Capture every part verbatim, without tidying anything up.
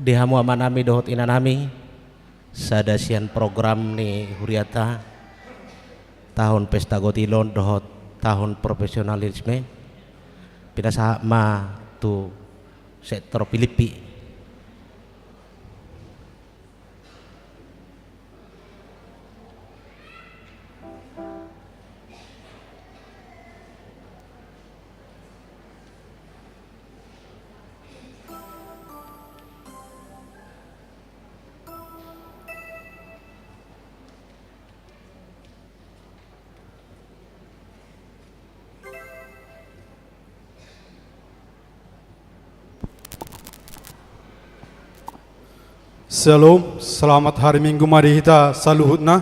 Di hamu amanami dohot inanami, sada sian program ni huriata, tahun pesta gotilon dohot tahun profesionalisme, pinasahat ma tu sektor Pilippi. Syalom, selamat hari Minggu ma di hita saluhutna.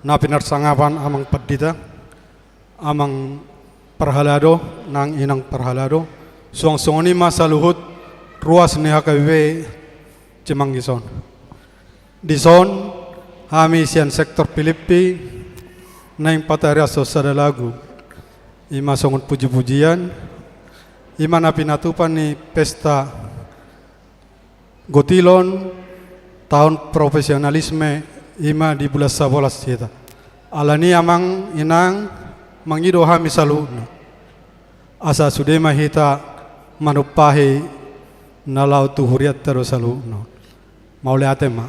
Na pinarsangapan amang pandita, amang parhalado, nang inang parhalado, suang songon i ma saluhut ruas ni H K B P Cimanggis on. Dison hami sian sektor Pilippi naeng patariashon sada lagu, i ma songon pujipujian, i ma na pinatupa ni pesta gotilon tahun profesionalisme, i ma di bulan sabolas hita. Alani i amang inang, mangido hami saluhutna, asa sude ma hita manumpahi na laho tu hurianta do saluhutna. Mauliate ma.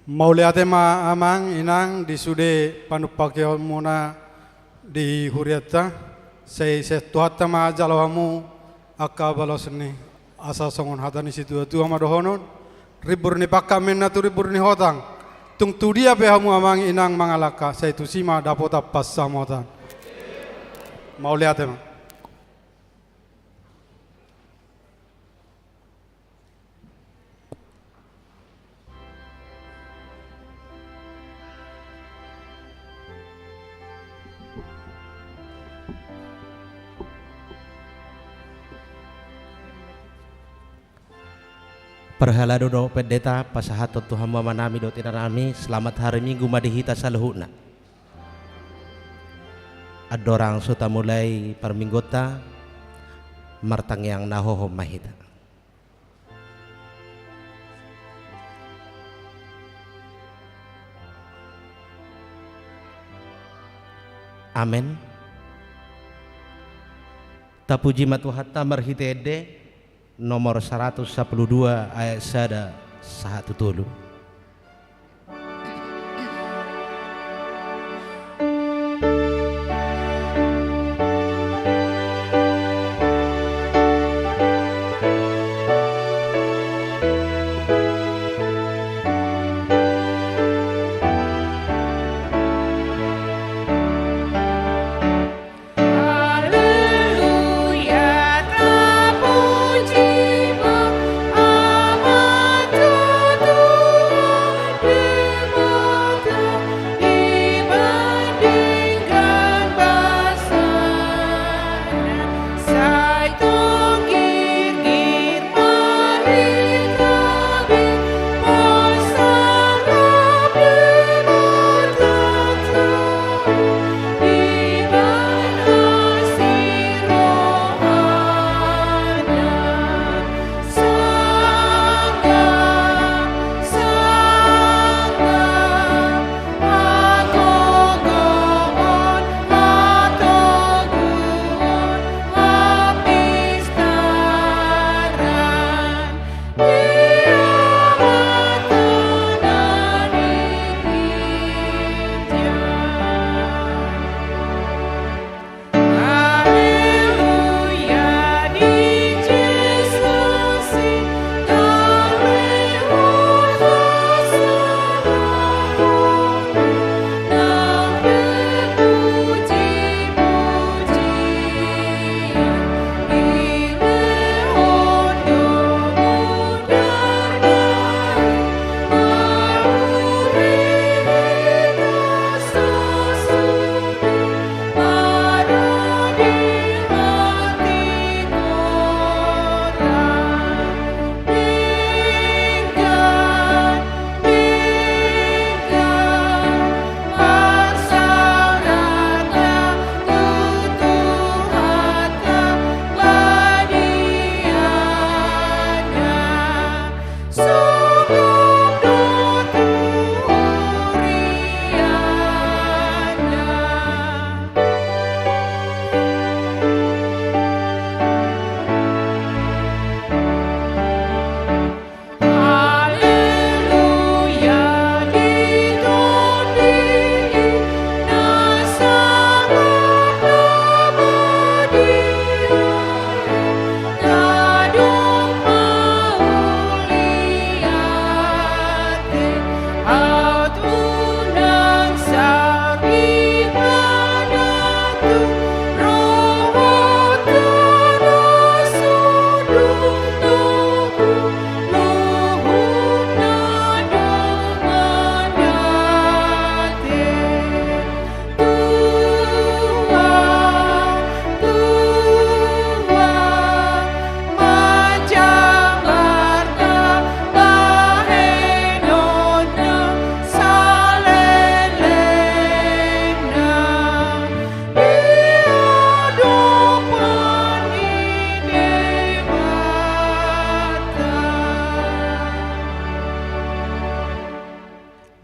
Mauliate ma amang inang di sude panumpahion muna di hurianta, sai sian Tuhanta ma jalo hamu angka balos ni, asa songon hata ni situatua ma dohonon, rimbur ni pangkang ma inna tu rimbur ni hotang, tung tu dia pe hamu amang inang mangalangka, sai tusi ma dapotan pansamotan. Mauliate ma. Parhalado do Pendeta, pasahathon tu hamu amanami dohot inanami, selamat hari Minggu ma di hita saluhutna. Andorang so tamulai parmingguonta, martangiang na hohom ma hita. Amen. Tapuji ma Tuhanta marhite ende, nomor saratus sampulu dua ayat sada sahat tu tolu.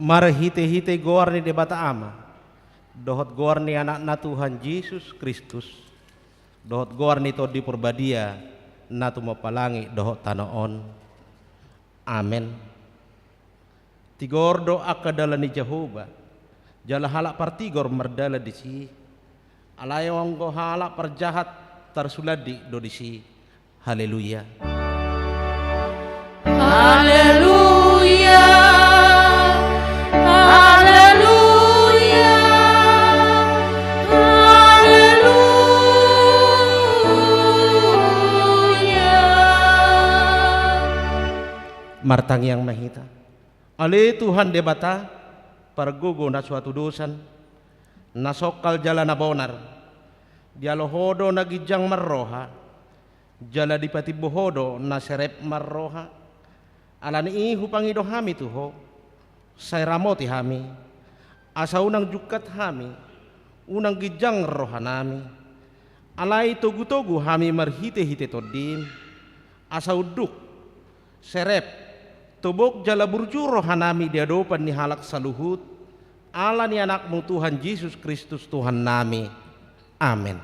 Marhite-hite goar ni Debata Ama, dohot goar ni Anakna Tuhan Jesus Kristus, dohot goar ni Tondi Porbadia, na tumompa langit dohot tano on. Amen. Tigor do angka dalan ni Jahowa, jala halak partigor mardalan disi. Alai anggo halak parjahat tarsulandi do disi. Haleluya. Haleluya. Haleluya. Haleluya. Martangiang ma hita. Ale Tuhan Debata, pargogo na so hatudosan, na songkal jala na bonar, dialo Ho do na ginjang marroha, jala dipatimbo Ho do na serep marroha. Ala ni i hupangido hami tu Ho, sai ramoti hami, asa unang jungkat hami, unang ginjang rohanami. Alai togutogu hami marhitehite Tondim, asa unduk, serep, tobok jala burju rohanami di adopan ni halak saluhut, ala ni Anakmu Tuhan Jesus Kristus Tuhannami. Amen.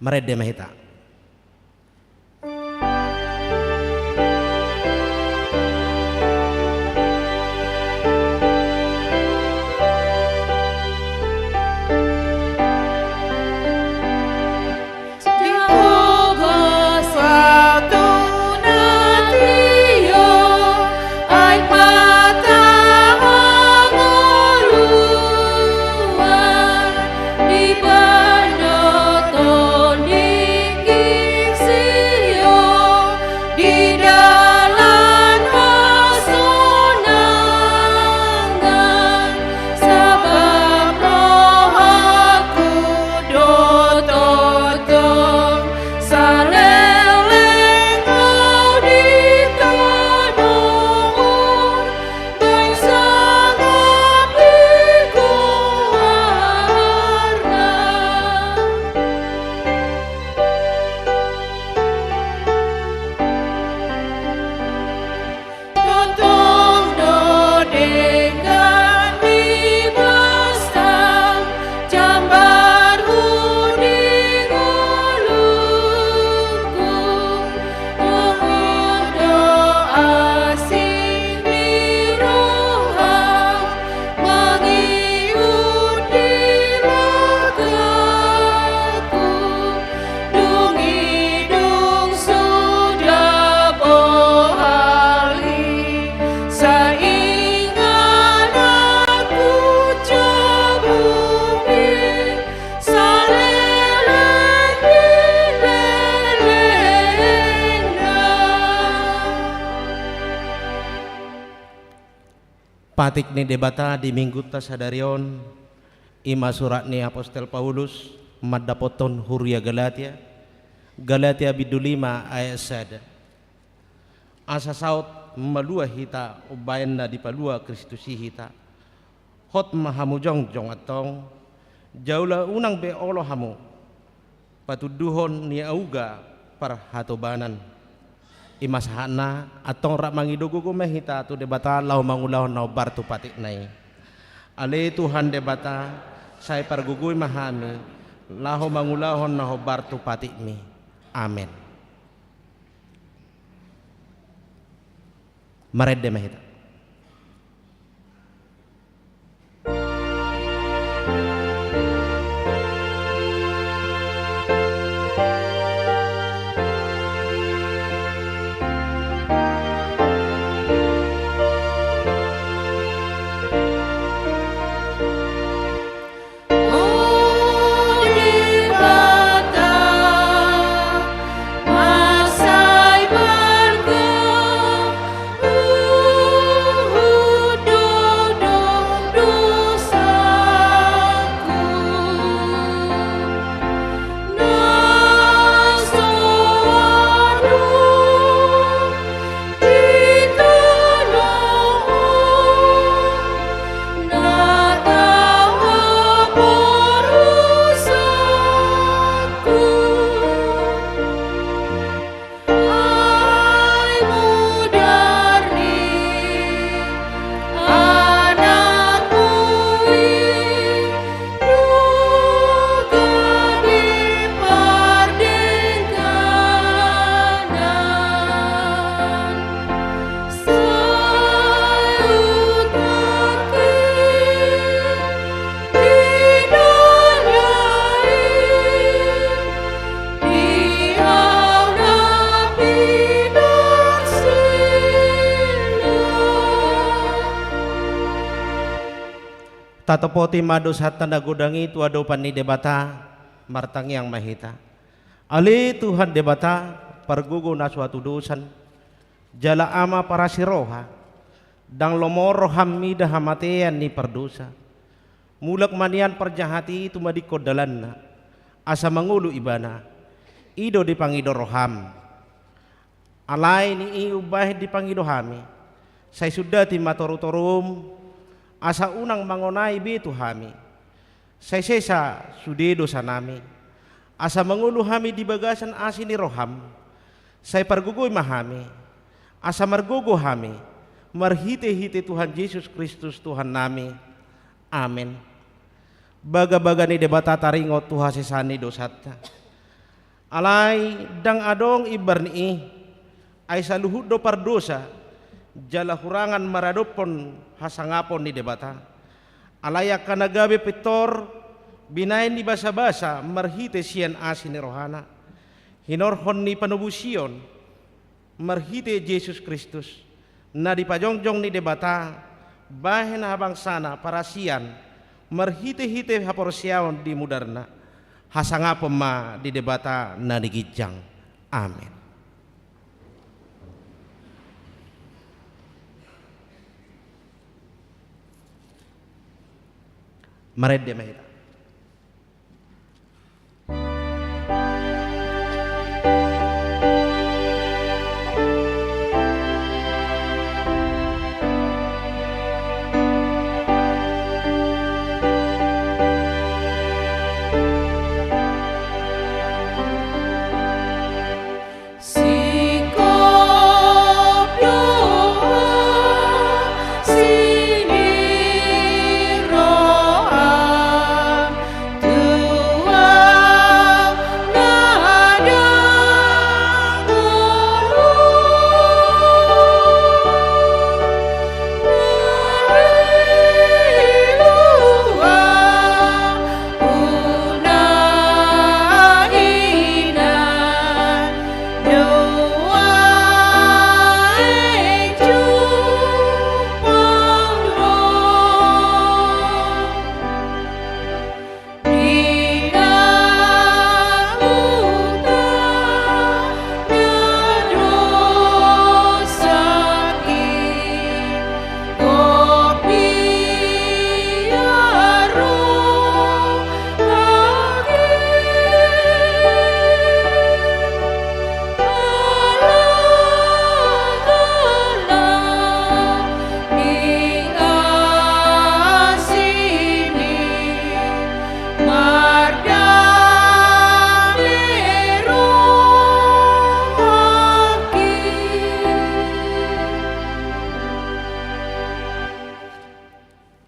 Marende ma hita. Di dalan hasonangan, sabab rohangku do tongtong saleleng ro di tano on. Dung i dung suda bohal i, sai inganan ku jabumi saleleng ni lelengna. Patik ni Debata di Minggunta sadari on, i ma surat ni Apostel Paulus mandapothon huria Galatia, Galatia bindu lima ayat sada. Asa saut malua hita umbaen na dipalua Kristus i hita. Hot ma hamu jongjong antong, jala unang be olo hamu patunduhon ni auga parhatobanan. I ma sahatna, antong rap mangido gogo ma hita tu Debata laho mangulahon na hombar tu patikna i. Ale Tuhan Debata, sai pargogoi ma hami laho mangulahon na hombar tu patikmi. Amen. Marende ma hita. Tatopoti ma dosanta na godang i tu adopan ni Debata. Martangiang ma hita. Ale Tuhan Debata, pargogo na so hatudosan, jala Ama parasi roha, ndang lomo roham mida hamatean ni pardosa. Mulak ma nian parjahat i tumadingkon dalanna, asa mangolu ibana. I do dipangido roham. Alai ni i umbahen dipangido hami, sai sundati ma torutorun, asa unang mangonai be tu hami. Sai sesa sude dosanami, asa mangolu hami di bagasan asi ni roham. Sai pargogoi ma hami, asa margogo hami, marhitehite Tuhan Jesus Kristus Tuhannami. Amen. Bagabaga ni Debata taringot tu hasesaan ni dosanta. Alai ndang adong imbar ni i, ai saluhut do pardosa, jala hurangan maradophon hasangapon ni Debata. Alai angka na gabe pintor, binahen ni basabasa marhite sian asi ni rohana, hinorhon ni panobusion, marhite Jesus Kristus, na dipajongjong ni Debata, bahen habangsana parasian, marhitehite haporseaon di mudarna, hasangapon ma di Debata na di ginjang. Amen. Marende ma hita.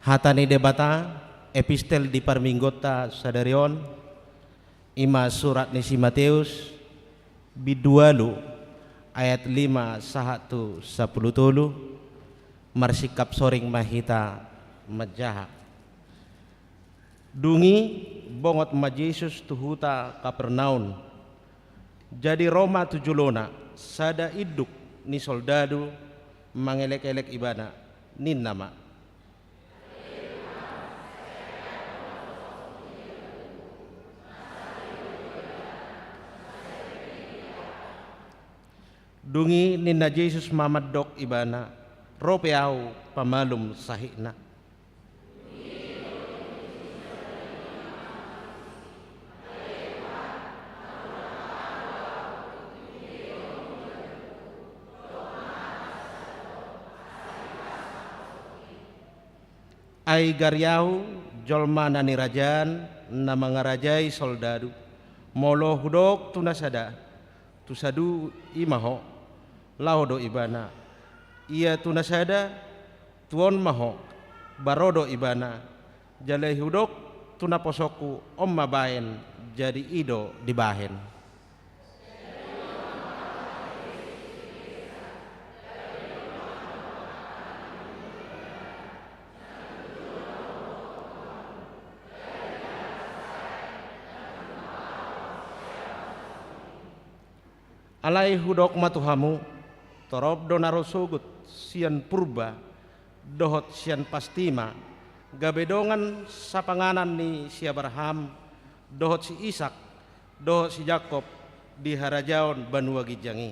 Hata ni Debata, epistel di parmingguonta sadari on, i ma surat ni si Mateus, bindu ualu, ayat lima sahat tu sampulu tolu. Marsingkap soring ma hita manjaha. Dung i bongot ma Jesus tu huta Kapernaum. Jadi ro ma tu jolona sada induk ni soldadu, mangelekelek Ibana, ninna ma: Dung i ninna Jesus ma mandok ibana: Ro pe Ahu pamalum sahitna. Ai gari Ahu jolma na nirajaan, na mangarajai soldadu. Molo Hudok tu na sada, tu sadu i ma ho, laho do ibana. Ia tu na sada, tu on ma ho, ba ro do ibana. Jala i Hudok tu naposongku, on ma baen, jadi i do dibahen. Alai Hudok ma tu hamu, torop do na ro sogot sian purba dohot sian pasti ma, Gabe dongan sapanganan ni si Abraham, dohot si Isak, dohot si Jakob di harajaon banua ginjang i.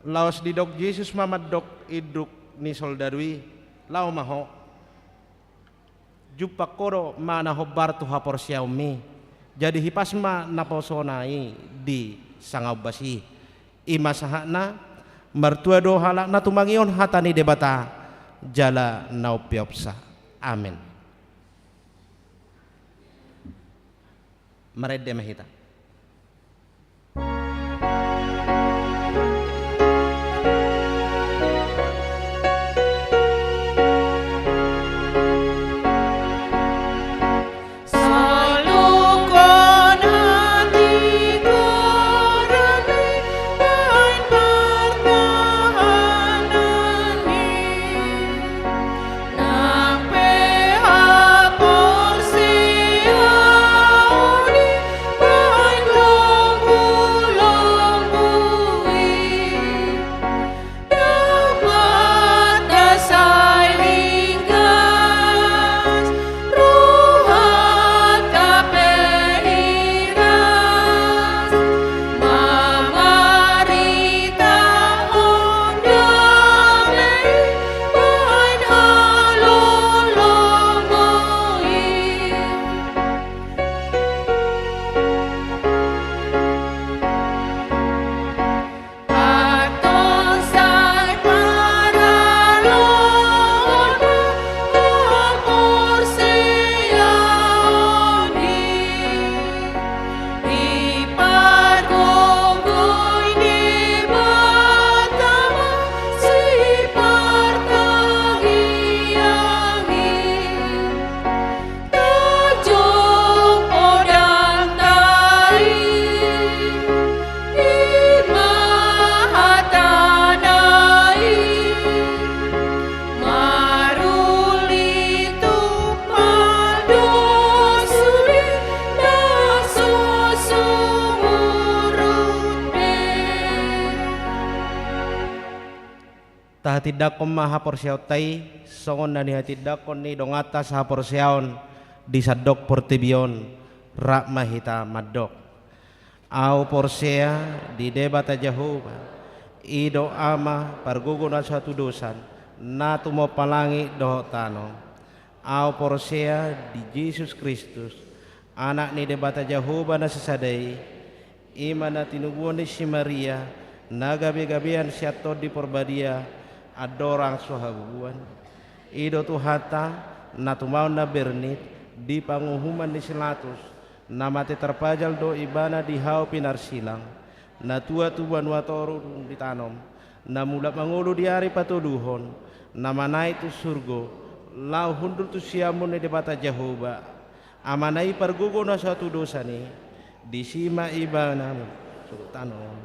Laos didok Jesus ma mandok induk ni soldadu i, laho ma ho. Jumpang ho do ma na hombar tu haporseaonmi. Jadi hipas ma naposona i di sanga ombas i. I ma sahatna, martua do halak na tumangihon hata ni Debata, jala na umpeopsa. Amen. Marende ma hita. Tahatindangkon ma haporseaonta i, songon na nihatindangkon ni donganta sahaporseaon di sandok portibi on, rap ma hita mandok. Ahu porsea di Debata Jahowa, i do Ama pargogo na so hatudosan, na tumompa langit dohot tano. Ahu porsea di Jesus Kristus, Anak ni Debata Jahowa na sasada i, i ma na tinubuan ni si Maria, na gabegabean sian Tondi Porbadia, andorang so habubuan. I do Tuhanta, na tumaon na bernit, di panguhuman ni si Latus, na mate tarpajal do ibana di hau pinarsilang, na tua tu banua toru dung ditanom, na mulak mangolu di ari patoluhon, na manaek tu surgo, laho hundul tu siamun ni Debata Jahowa, Amana i pargogo na so hatudosan i, disi ma ibana, surutan on,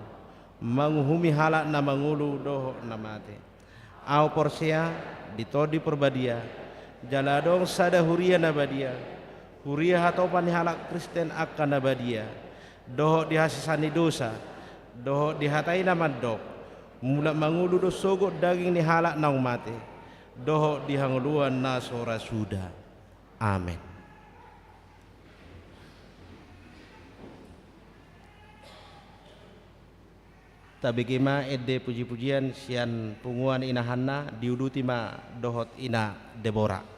manguhumi halak na mangolu dohot na mate. Ahu porsea di Tondi Porbadia, jala adong sada huria na badia, huria hatopan ni halak Kristen angka na badia, dohot di hasesaan ni dosa, dohot di hata i na mandok, mulak mangolu do sogot daging ni halak naung mate, dohot di hangoluan na so ra suda. Amen. Tabege ma ende pujipujian sian punguan ina Hanna, diuduti ma dohot ina Debora.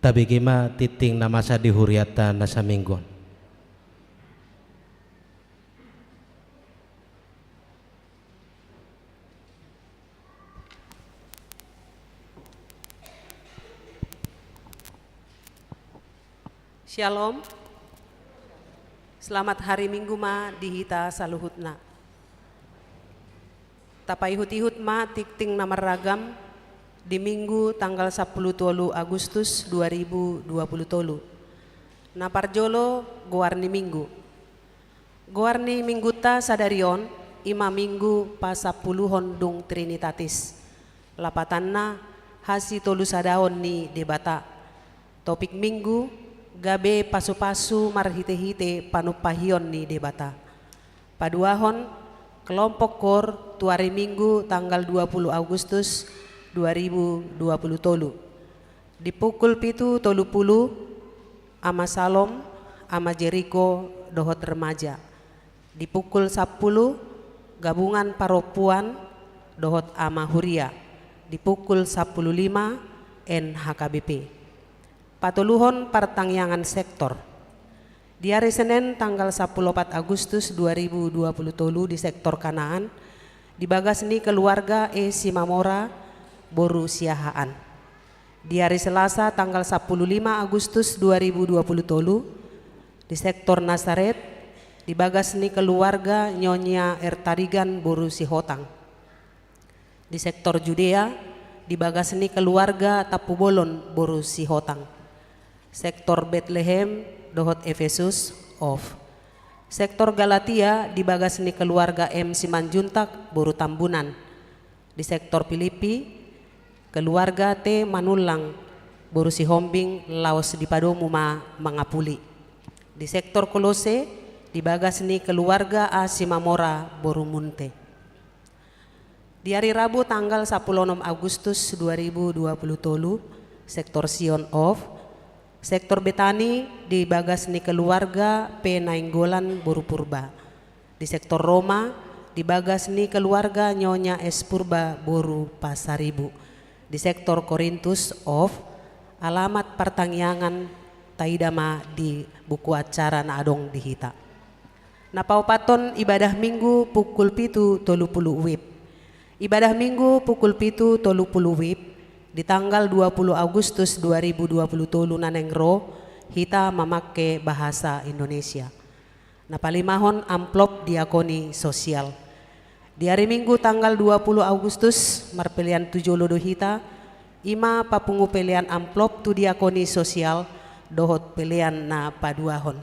Tabege ma tingting na masa di hurianta na saminggu on. Syalom. Selamat hari Minggu ma di hita saluhutna. Tapaihut-ihut ma tingting na marragam di Minggu tanggal sampulu tolu Agustus dua ribu dua puluh tolu. Na parjolo, goar ni Minggu. Goar ni Minggunta sadari on i ma Minggu pasampuluhon dung Trinitatis. Lapatanna, hasitolusadaon ni Debata. Topik Minggu, gabe pasupasu marhitehite panumpahion ni Debata. Paduahon, kelompok koor tu ari Minggu tanggal dua puluh Agustus dua ribu dua puluh tolu. Di pukul pitu tolu puluh, Ama Salom, Ama Jeriko, dohot remaja. Di pukul sampulu, gabungan parompuan dohot ama huria. Di pukul sampulu lima, N H K B P. Patoluhon, partangiangan sektor. Di ari Senen tanggal sampulu opat Agustus dua ribu dua puluh tolu di sektor Kanaan, di bagas ni keluarga E Simamora, boru Siahaan. Di ari Selasa tanggal sampulu lima Agustus dua ribu dua puluh tolu, di sektor Nasaret, di bagas ni keluarga Nyonya Ertarigan, boru Sihotang. Di sektor Judea, di bagas ni keluarga Tampubolon, boru Sihotang. Sektor Betlehem dohot Efesus, off. Sektor Galatia, di bagas ni keluarga M Simanjuntak, boru Tambunan. Di sektor Pilippi, keluarga T Manullang, boru Sihombing, laos dipadomu ma mangapuli. Di sektor Kolose, di bagas ni keluarga A Simamora, boru Munte. Di ari Rabu tanggal sampulu onom Agustus dua ribu dua puluh tolu, sektor Sion, off. Sektor Betani, di bagas ni keluarga P Nainggolan, boru Purba. Di sektor Roma, di bagas ni keluarga Nyonya S Purba, boru Pasaribu. Di sektor Korintus, off. Alamat partangiangan taida ma di buku acara na adong di hita. Na paopathon, ibadah Minggu pukul pitu tolu puluh WIB. Ibadah Minggu pukul pitu tolu puluh WIB di tanggal dua puluh Agustus dua ribu dua puluh tolu na naeng ro, hita mamangke bahasa Indonesia. Na palimahon, amplop diakoni sosial. Di ari Minggu tanggal dua puluh Agustus, marpelean tu jolo do hita, i ma papungu pelean amplop tu diakoni sosial dohot pelean na paduahon.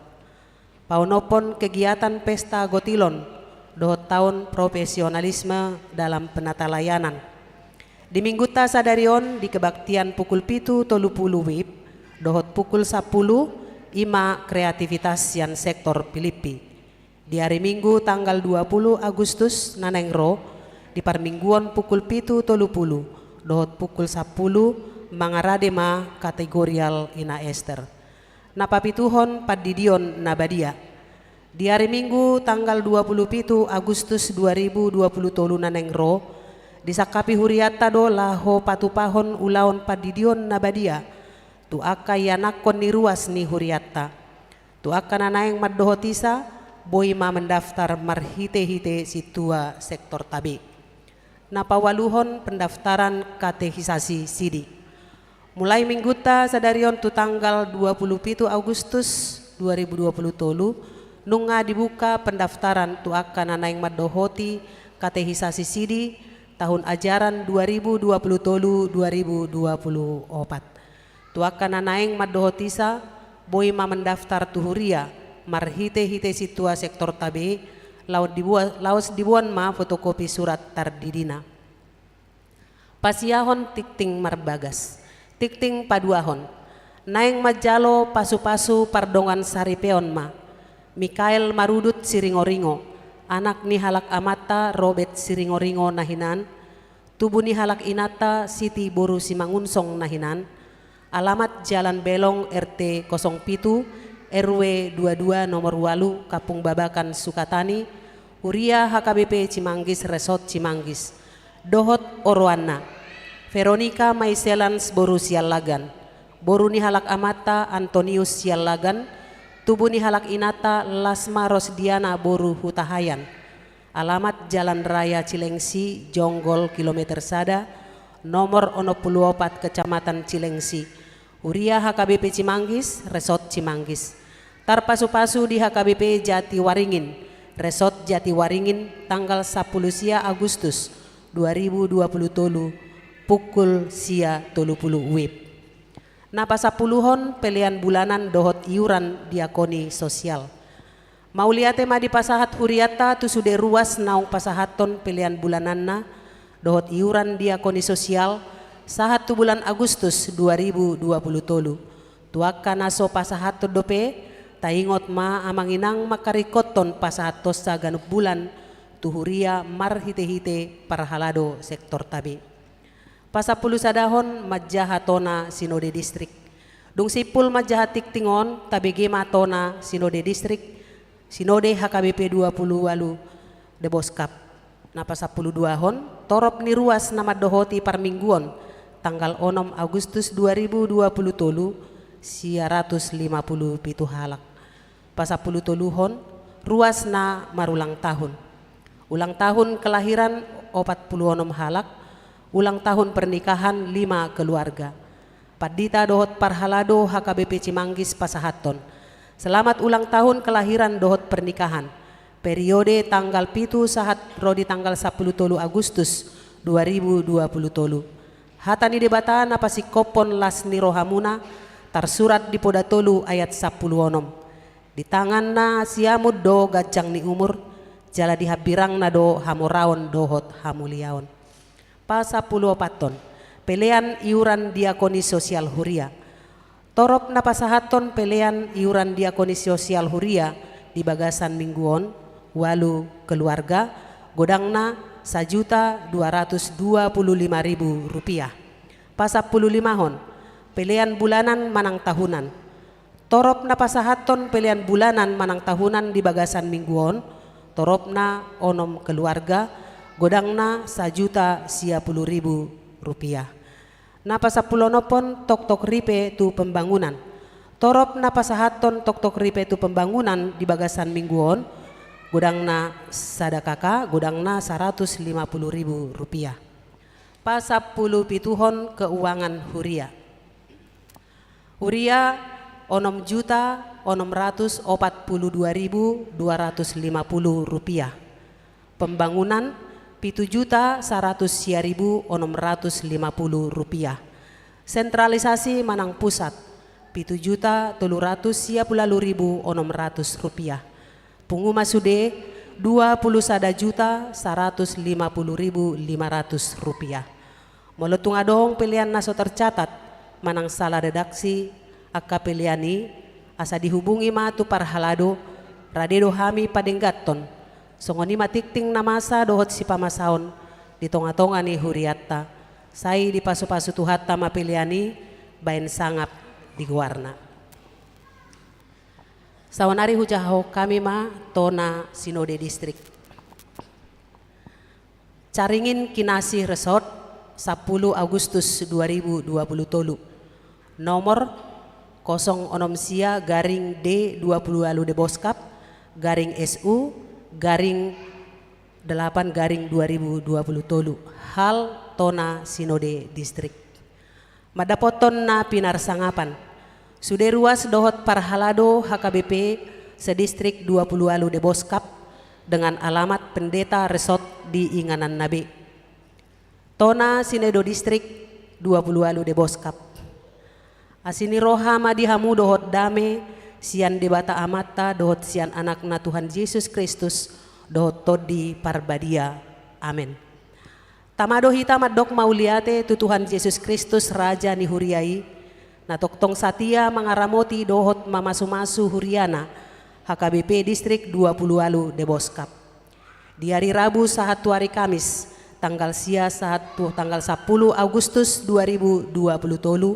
Paonomhon kegiatan pesta gotilon dohot taon profesionalisme dalam penatalayanan. Di Minggunta sadari on, di kebaktian pukul pitu tolu puluh WIB dohot pukul sampulu, i ma kreativitas sian sektor Pilippi. Di ari Minggu tanggal dua puluh Agustus na naeng ro, di parmingguon pukul pitu tolu puluh dohot pukul sampulu, mangarade ma kategorial Ina Ester. Na papituhon, pandidion na badia. Di ari Minggu tanggal dua puluh pitu Agustus dua ribu dua puluh tolu na naeng ro, disangkapi hurianta do laho patupahon ulaon pandidion na badia tu angka ianakhon ni ruas ni hurianta. Tu angka na naeng mandohot isa, boi ma mendaftar marhitehite sintua sektorta be. Na paualuhon, pendaftaran katekisasi sidi. Mulai Minggunta sadari on tu tanggal dua puluh pitu Agustus dua ribu dua puluh tolu, nunga dibuka pendaftaran tu angka na naeng mandohoti katekisasi sidi tahun ajaran dua ribu dua puluh tolu dua ribu dua puluh opat. Tu angka na naeng mandohot isa, boi ma mendaftar tu huria marhitehite sintua sektorta be, laos dibua-, laos diboan ma fotokopi surat tardidina. Pasiahon tingting marbagas. Tingting paduahon. Naeng manjalo pasupasu pardongan saripeon ma Mikael Marudut Siringoringo, anak ni halak amanta Robert Siringoringo na hinan, tubu ni halak inanta Siti boru Simangunsong na hinan, alamat Jalan Belong, R T kosong pitu, R W dua dua, nomor ualu, Kampung Babakan, Sukatani, huria H K B P Cimanggis, Resort Cimanggis. Dohot oroanna: Veronica Maiselans boru Siallagan, Boru ni halak amanta Antonius Siallagan, tubu ni halak inanta Lasma Rosdiana boru Hutahaean. Alamat Jalan Raya Cilengsi, Jonggol kilometer sada, nomor onom pulu opat, Kecamatan Cilengsi. Huria H K B P Cimanggis, Resort Cimanggis. Tarpasupasu di H K B P Jatiwaringin, Resort Jatiwaringin, tanggal sampulu sia Agustus dua ribu dua pulu tolu, pukul sia tolu pulu WIB. Na pasampuluhon, pelean bulanan dohot iuran diakoni sosial. Mauliate ma dipasahat hurianta tu sude ruas naung pasahathon pelean bulananna dohot iuran diakoni sosial sahat tu bulan Agustus dua ribu dua pulu tolu. Tu angka na so pasahathon dope, taingot ma amang inang mangkaringkothon pasahathonsa ganup bulan tu huria marhitehite parhalado sektorta be. Pasampulu sadahon, manjaha tona sinode distrik. Dung simpul manjaha tingting on, tabege ma tona sinode distrik, sinode H K B P dua pulu ualu Deboskap. Na pasampulu duahon, torop ni ruas na mandohoti parmingguon, tanggal onom Agustus dua ribu dua pulu tolu, sia ratus lima pulu pitu halak. Pasampulu toluhon, ruas na marulang tahun. Ulang tahun kelahiran opat pulu onom halak, ulang tahun pernikahan lima keluarga. Pandita dohot parhalado H K B P Cimanggis pasahathon selamat ulang tahun kelahiran dohot pernikahan, periode tanggal pitu sahat ro di tanggal sampulu tolu Agustus dua ribu dua pulu tolu. Hata ni Debata na pasingkophon las ni rohamuna, tarsurat di Poda tolu ayat sampulu onom. Di tanganna siamun do ganjang ni umur, jala di hambirangna do hamoraon dohot hamuliaon. Pasampulu opathon, pelean iuran diakoni sosial huria. Torop na pasahathon pelean iuran diakoni sosial huria di bagasan minggu on, ualu keluarga, godangna sajuta dua ratus dua pulu lima ribu rupiah. Pasampulu limahon, pelean bulanan manang tahunan. Torop na pasahathon pelean bulanan manang tahunan di bagasan minggu on, toropna onom keluarga, godangna sajuta sia pulu ribu rupiah. Na pasampulu onomhon, toktok ripe tu pembangunan. Torop na pasahathon toktok ripe tu pembangunan di bagasan minggu on, godangna sada K K, godangna saratus lima pulu ribu rupiah. Pasampulu pituhon, keuangan huria. Huria, onom juta onom ratus opat pulu dua ribu dua ratus lima pulu rupiah. Pembangunan, pitu juta saratus sia ribu onom ratus lima pulu rupiah. Sentralisasi manang pusat, pitu juta tolu ratus sia pulu ualu ribu onom ratus rupiah. Pungu ma sude, dua pulu sada juta saratus lima pulu ribu lima ratus rupiah. Molo tung adong pelean na so tercatat manang salah redaksi angka pelean i, asa dihubungi ma tu parhalado, rade do hami padengganhon. Songon i ma tingting na masa dohot sipamasaon di tongatonga ni hurianta. Sai dipasupasu Tuhanta ma pelean i baen sangap di goarna. Saonari hujahahon hami ma tona sinode distrik. Caringin Kinasih Resort, sampulu Agustus dua ribu dua pulu tolu. Nomor kosong onom sia garing D dua pulu ualu Deboskap, garing S U, garing delapan garing dua ribu dua pulu tolu. Hal tona sinode distrik. Mandapothon na pinarsangapan. Sude ruas dohot parhalado H K B P sedistrik dua pulu ualu Deboskap dengan alamat pendeta resort di ingananna be. Tona sinode distrik dua pulu ualu Deboskap. Asi ni roha ma di hamu dohot dame sian Debata Amanta dohot sian Anakna Tuhan Jesus Kristus dohot Tondi Parbadia. Amen. Tama do hita mandok mauliate tu Tuhan Jesus Kristus, Raja ni huria i, na tongtong satia mangaramoti dohot mamasumasu huriana, H K B P Distrik dua pulu ualu Deboskap. Di ari Rabu sahat tu ari Kamis, tanggal sia sahat tu tanggal sampulu Agustus dua ribu dua pulu tolu,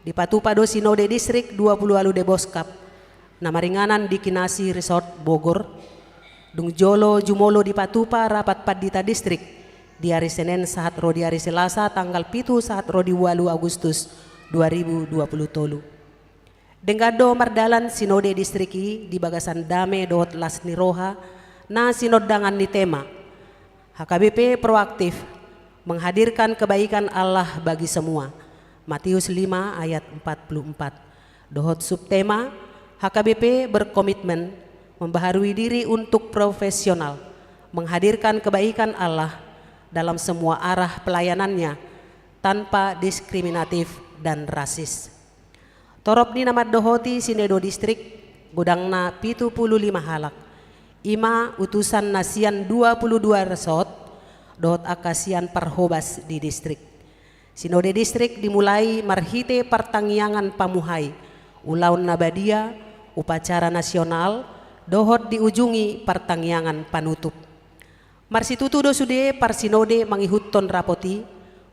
dipatupa do Sinode Distrik dua pulu ualu Deboskap, na maringanan di Kinasih Resort Bogor. Dung jolo jumolo dipatupa rapat pandita distrik di ari Senen sahat ro di ari Selasa tanggal pitu sahat ro di ualu Agustus dua ribu dua puluh tolu. Denggan do mardalan sinode distrik i di bagasan dame dohot las ni roha na sinondangan ni tema H K B P proaktif menghadirkan kebaikan Allah bagi semua, Matius lima ayat empat puluh empat, dohot subtema H K B P berkomitmen membaharui diri untuk profesional menghadirkan kebaikan Allah dalam semua arah pelayanannya tanpa diskriminatif dan rasis. Torop ni na mandohoti sinode distrik, godangna pitu pulu lima halak. I ma utusan na sian dua pulu dua resort dohot angka sian parhobas di distrik. Sinode distrik dimulai marhite partangiangan pamuhai, ulaon na badia, upacara nasional, dohot diujungi partangiangan panutup. Marsitutu do sude parsinode mangihuthon rapot i,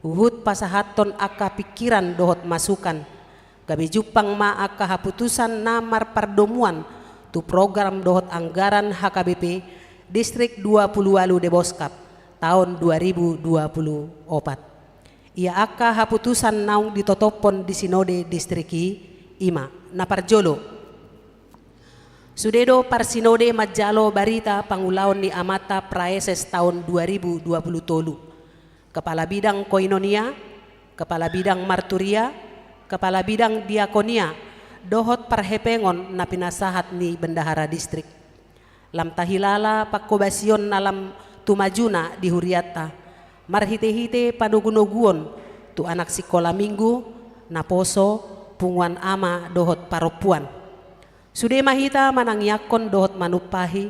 huhut pasahathon angka pingkiran dohot masukan, gabe jumpang ma angka haputusan na marpardomuan tu program dohot anggaran H K B P Distrik dua pulu ualu Deboskap taon dua ribu dua pulu opat. Ia angka haputusan naung ditotophon di sinode distrik i, i ma: Na parjolo, sude do parsinode manjalo barita pangulaon ni amanta praeses taon dua ribu dua pulu tolu, kepala bidang koinonia, kepala bidang marturia, kepala bidang diakonia, dohot parhepengon na pinasahat ni bendahara distrik. Lam tahilala pangkobasion na lam tumajuna di hurianta, marhitehite panogunoguon tu anak sikola minggu, naposo, punguan ama dohot parompuan. Sude ma hita manangiangkon dohot manumpahi,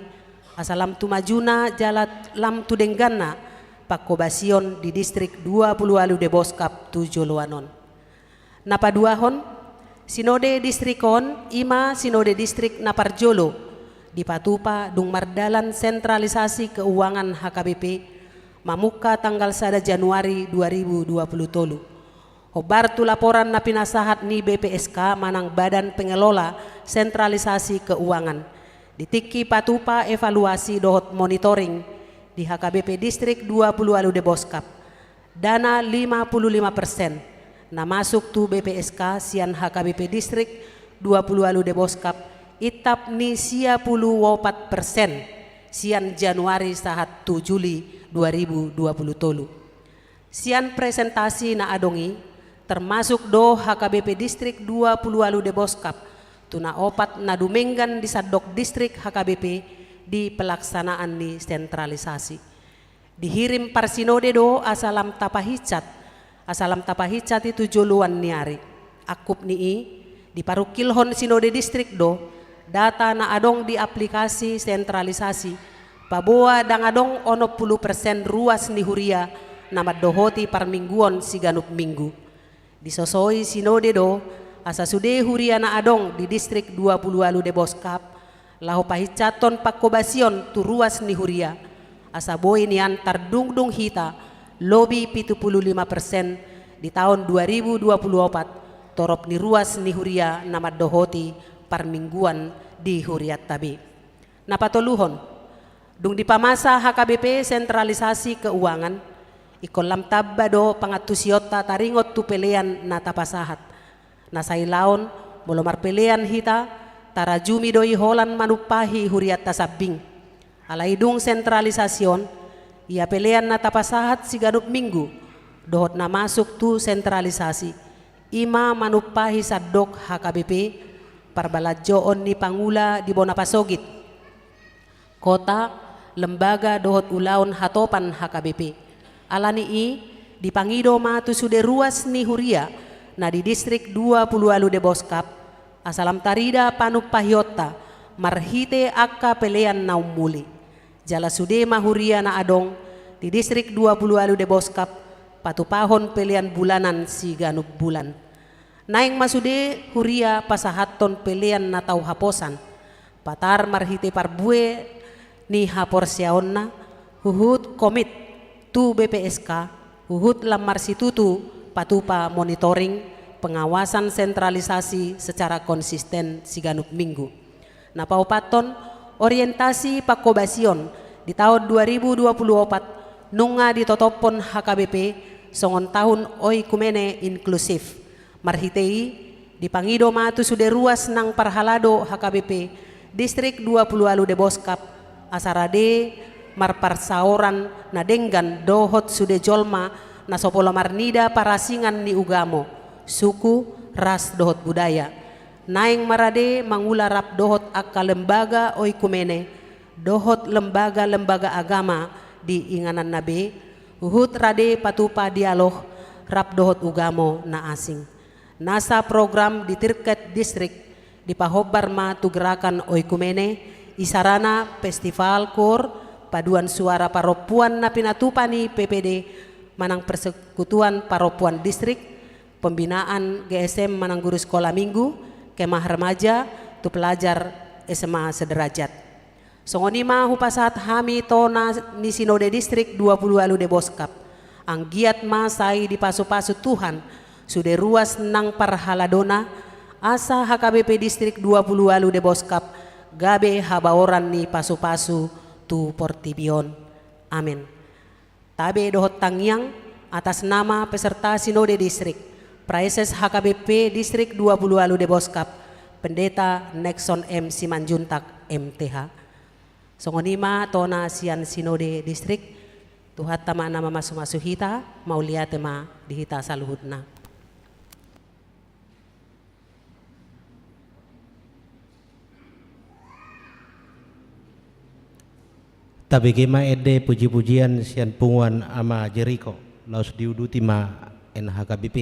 asa lam tumajuna jala lam tudengganna pangkobasion di Distrik dua pulu ualu Deboskap tu joloan on. Na paduahon, sinode distrik on i ma sinode distrik na parjolo dipatupa dung mardalan sentralisasi keuangan H K B P, mamungka tanggal sada Januari dua ribu dua pulu tolu. Hombar tu laporan na pinasahat ni B P S K manang Badan Pengelola Sentralisasi Keuangan, di tingki patupa evaluasi dohot monitoring di H K B P Distrik dua pulu ualu Deboskap, dana lima pulu lima persen na masuk tu B P S K sian H K B P Distrik dua pulu ualu Deboskap intap ni sia pulu opat persen sian Januari sahat tu Juli dua ribu dua pulu tolu. Sian presentasi na adong i, termasuk do H K B P Distrik dua pulu ualu Deboskap tu na opat na dumenggan di sandok distrik H K B P di pelaksanaan ni sentralisasi. Dihirim parsinode do asa lam tapahinsat, asa lam tapahinsat i tu joloan ni ari. Angkup ni i, diparungkilhon sinode distrik do data na adong di aplikasi sentralisasi, paboa ndang adong onom pulu persen ruas ni huria na mandohoti parmingguon siganup minggu. Disosoi sinode do asa sude huria na adong di Distrik dua pulu ualu Deboskap laho pahinsathon pangkobasion tu ruas ni huria, asa boi nian tardungdung hita lobi pitu pulu lima persen di taon dua ribu dua pulu opat torop ni ruas ni huria na mandohoti parmingguan di hurianta be. Na patoluhon, dung dipamasa H K B P sentralisasi keuangan, ingkon lam tamba do pangantusionta taringot tu pelean na tapasahat. Na sailaon, molo marpelean hita, tarajumi do i holan manumpahi hurianta sambing. Alai dung sentralisasi on, ia pelean na tapasahat siganup minggu dohot na masuk tu sentralisasi, i ma manumpahi sandok H K B P, parbalanjoon ni pangula di bona pasogit, kota, lembaga dohot ulaon hatopan H K B P. Ala ni i, dipangido ma tu sude ruas ni huria na di Distrik dua pulu ualu Deboskap, asa lam tarida panumpahionta marhite angka pelean na ummuli. Jala sude ma huria na adong di Distrik dua pulu ualu Deboskap patupahon pelean bulanan siganup bulan. Naeng ma sude huria pasahathon pelean na tau haposan, patar marhite parbue ni haporseaonna, huhut komit tu B P S K, huhut lam marsitutu patupa monitoring pengawasan sentralisasi secara konsisten siganup minggu. Na paopathon, orientasi pangkobasion di taon dua ribu dua pulu opat nunga ditotophon H K B P songon tahun oikumene inklusif. Marhite i, dipangido ma tu sude ruas nang parhalado H K B P Distrik dua pulu ualu Deboskap, asa rade marparsaoran na denggan dohot sude jolma na so pola marnida parasingan ni ugamo, suku, ras dohot budaya. Naeng ma rade mangula rap dohot angka lembaga oikumene, dohot lembaga-lembaga agama di ingananna be, huhut rade patupa dialog rap dohot ugamo na asing. Nasa program di tingkat distrik dipahombar ma tu gerakan oikumene, isarana festival koor, paduan suara parompuan na pinatupa ni P P D manang Persekutuan Parompuan Distrik, pembinaan G S M manang guru sekolah minggu, kemah remaja tu pelajar S M A sederajat. Songon i ma hupasahat hami tona ni Sinode Distrik dua pulu ualu Deboskap. Anggiat ma sai dipasupasu Tuhan sude ruas nang parhaladona, asa H K B P Distrik dua pulu ualu Deboskap gabe habaoran ni pasupasu tu portibi on. Amen. Tabe dohot tangiang atas nama peserta Sinode Distrik, Praeses H K B P Distrik dua pulu ualu Deboskap, Pendeta Nexon M Simanjuntak, M T H. Songon i ma tona sian Sinode Distrik, Tuhanta ma na mamasumasu hita, mauliate ma di hita saluhutna. Tabege ma ende pujipujian sian punguan Ama Jeriko, laos diuduti ma N H K B P.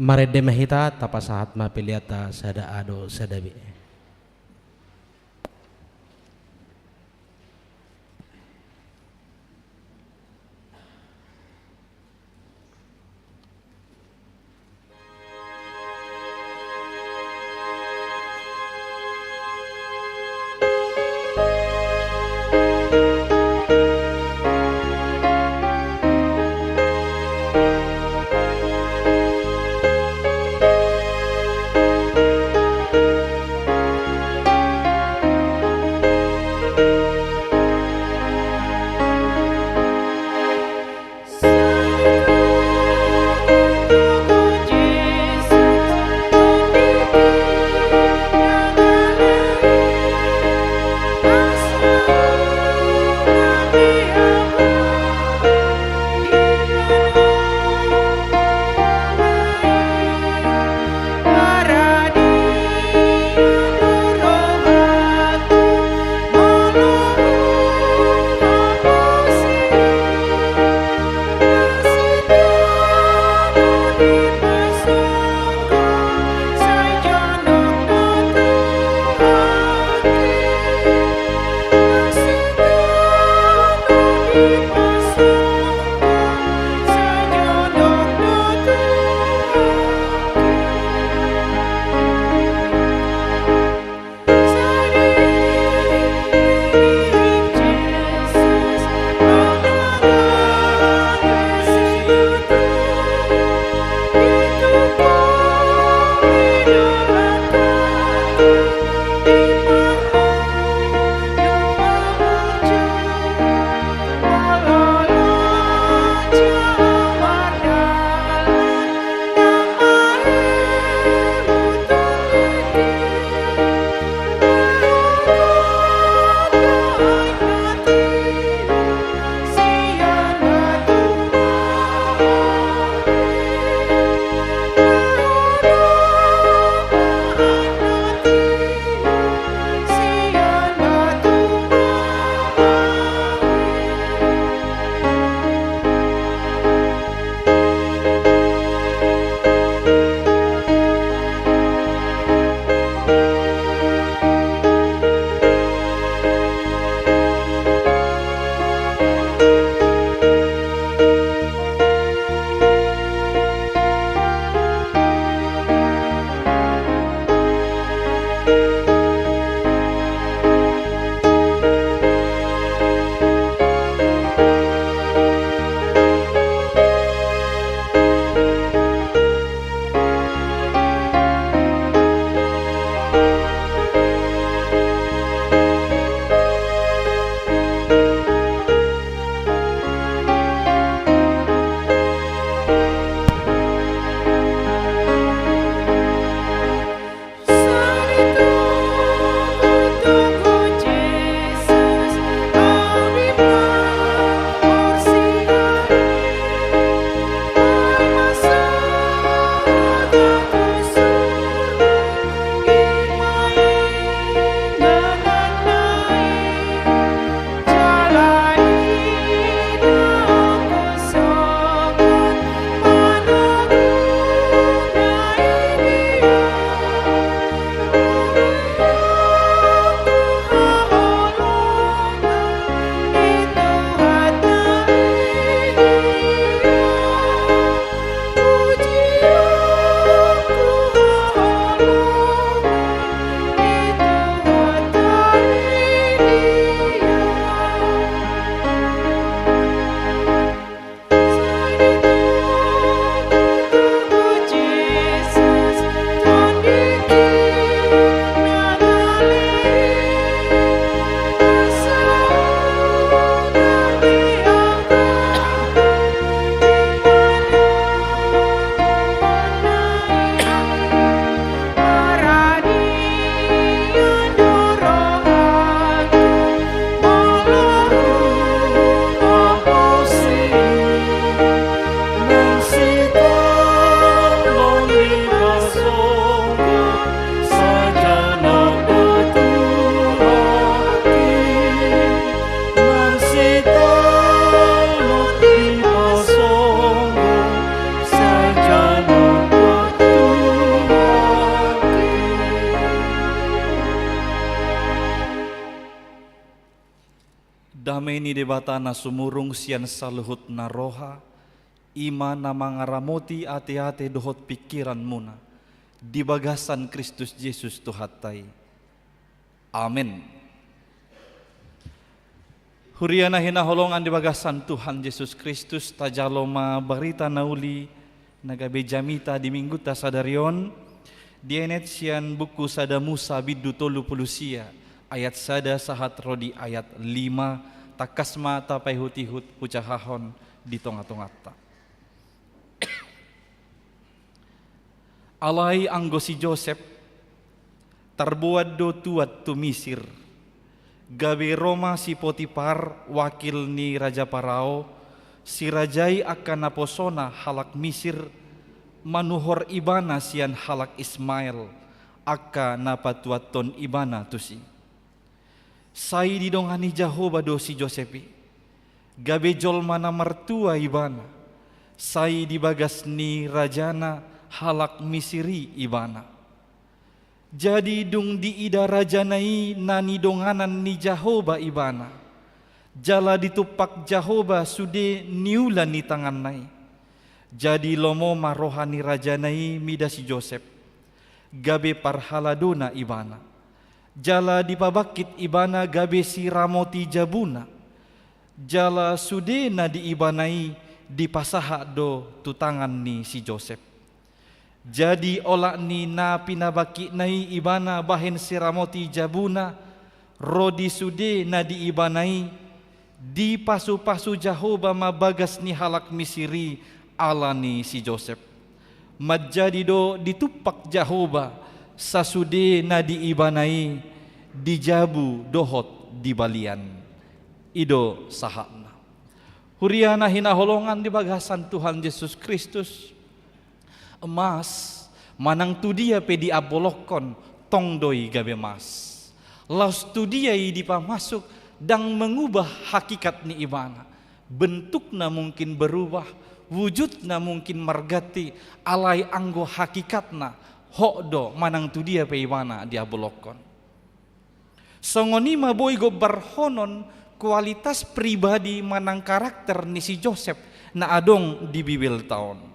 Marende ma hita, tapasahat ma peleanta sada A do sada B. Dame ni Debata na sumurung sian saluhut na roha, i ma na mangaramoti ateate dohot pingkiranmuna, di bagasan Kristus Jesus Tuhanta i. Amen. Huria na hinaholongan di bagasan Tuhan Jesus Kristus, tajalo ma barita na uli na gabe jamita di minggunta sadari on, dienet sian buku Sada Musa bindu tolu pulu sia, ayat sada sahat ro di ayat lima, tangkas ma tapaihutihut hujahahon di tongatonganta. Alai anggo si Josep, tarboan do tuat tu Misir. Gabe ro ma si Potipar, wakil ni Raja Parao, sirajai angka naposona halak Misir, manuhor ibana sian halak Ismael, angka na patuathon ibana tusi. Sai didongani Jahowa do si Josep i. Gabe jolma na martua ibana, sai di bagas ni rajana halak Misir i ibana. Jadi dung diida rajana i na nidonganan ni Jahowa ibana, jala ditumpak Jahowa sude niula ni tanganna i. Jadi lomo ma roha ni rajana i mida si Josep, gabe parhaladona ibana. Jala dipabangkit ibana gabe siramoti jabuna. Jala sude na di ibana i dipasahat do tu tangan ni si Josep. Jadi olat ni na pinabangkitna i ibana bahen siramoti jabuna, ro di sude na di ibana i, dipasupasu Jahowa ma bagas ni halak Misir i ala ni si Josep. Manjadi do ditumpak Jahowa sasude na di ibana i di jabu dohot di balian. I do sahatna. Huria na hinaholongan di bagasan Tuhan Jesus Kristus, emas manang tu dia pe diabolongkon, tong do i gabe emas. Laos tu dia i dipamasuk, ndang mengubah hakikat ni ibana. Bentukna mungkin berubah, wujudna mungkin marganti, alai anggo hakikatna, hot do manang tu dia pe ibana diabolongkon. Songon i ma boi gombarhonon kualitas pribadi manang karakter ni si Josep na adong di Bibelta on.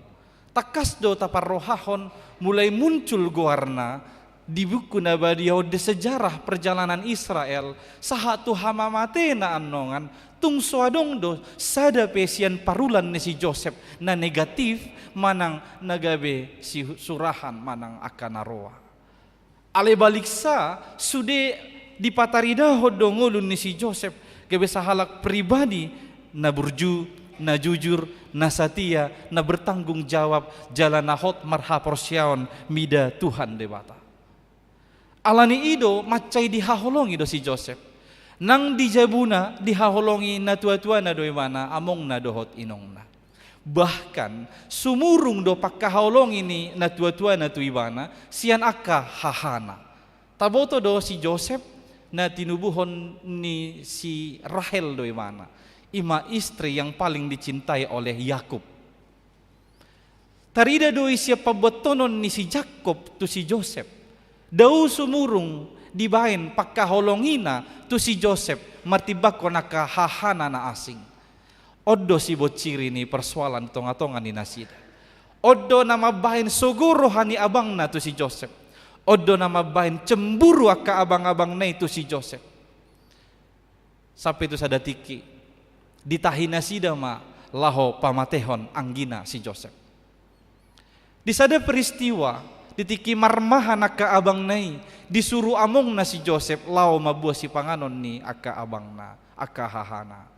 Tangkas do taparrohahon mulai muncul goarna di buku na badia on di sejarah perjalanan Israel, sahat tu hamamatena annon, tung so adong do sada pe sian parulan ni si Josep na negatif manang na gabe si surahan manang angka na roa. Alai baliksa, sude dipataridahon do ngolu ni si Josep gabe sahalak pribadi na burju, na jujur, na satia, na bertanggung jawab, jala na hot marhaporseaon mida Tuhan Debata. Ala ni i do mansai dihaholongi do si Josep. Nang di jabuna dihaholongi natuatuana do ibana, amongna dohot inongna. Bahkan sumurung do pangkaholongi ni natuatuana tu ibana sian angka hahana. Taboto do si Josep na tinubuhon ni si Rahel do ibana. I ma istri yang paling dicintai oleh Yakub. Tarida do i sian pambuathonon ni si Jakkob tu si Josep. Dao sumurung dibaen pangkaholongina tu si Josep martimbangkon angka hahana na asing. On do sibonciri ni persoalan tongatonga ni nasida. On do na mambaen sogo roha ni abangna tu si Josep. On do na mambaen cemburu angka abangabangna i tu si Josep. Sampe tu sada tingki, ditahi nasida ma laho pamatehon anggina si Josep. Di sada peristiwa, di tingki marmahan angka abangna i, disuru amongna si Josep laho mamboan sipanganon ni angka abangna, angka hahana.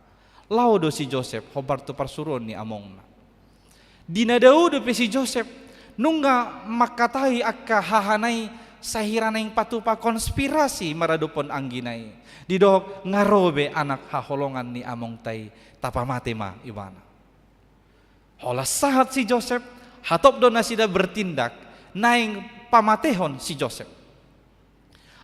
Laho do si Josep hombar tu parsuruon ni amongna. Di na dao dope si Josep, nunga mangkatai angka hahana i sahira naeng patupa konspirasi maradophon anggina i. Didok nga ro be anak haholongan ni amongta i, tapamate ma ibana. Holan sahat si Josep, hatop do nasida bertindak, naeng pamatehon si Josep.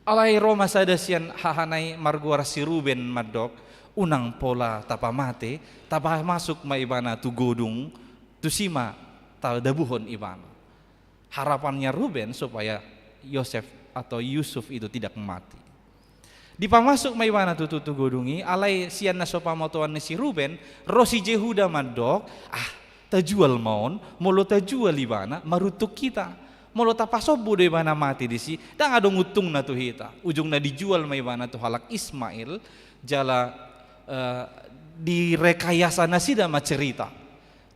Alai ro ma sada sian hahana i margoar si Ruben mandok, unang pola tapamate, tapamasuk ma ibana tu godung, tusi ma tadabuhon ibana. Harapannya Ruben supaya Yosef atau Yusuf itu tidak mati. Dipamasuk ma ibana tutu tu godung i, alai sian na so pamotoan ni si Ruben, ro si Jehuda mandok, ah, tajual ma on, molo tajual ibana, maruntung hita. Molo tapasombu do ibana mate disi, ndang adong untungna tu hita. Ujungna dijual ma ibana tu halak Ismail, jala, eh, direkayasa nasida ma cerita.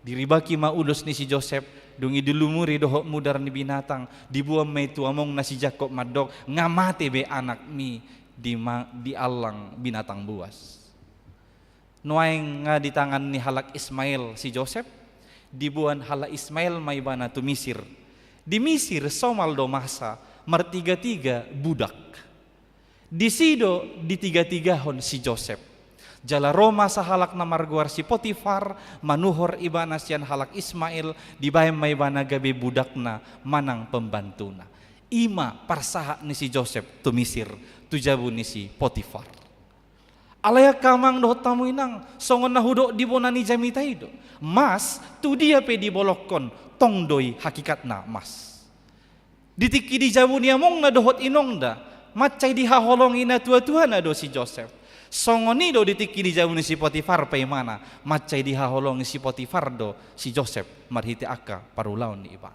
Diribaki ma ulos ni si Josep, dung i dilumuri dohot mudar ni binatang, diboan ma i tu amongna si Jakob mandok, nga mate be anakmi di ma-, di allang binatang buas. Nuaeng nga di tangan ni halak Ismail si Josep, diboan halak Ismail ma ibana tu Misir. Di Misir somal do masa martigatiga budak. Disi do ditigatigahon si Josep. Jala ro ma sahalak na margoar si Potifar, manuhor ibana sian halak Ismail, dibaen ma ibana gabe budakna manang pembantuna. I ma parsahat ni si Josep tu Misir, tu jabu ni si Potifar. Alai angka amang dohot hamu inang, songon na hudok di bona ni jamita i do. Mas, tu dia pe dibolongkon, tong do i hakikatna mas. Di tingki di jabu ni amongna dohot inongna, mansai dihaholongi natuatuana do si Josep. Songon i do di tingki di jabu ni si Potifar pe imana, mansai dihaholongi si Potifar do si Josep marhite angka parulaon ni ibana.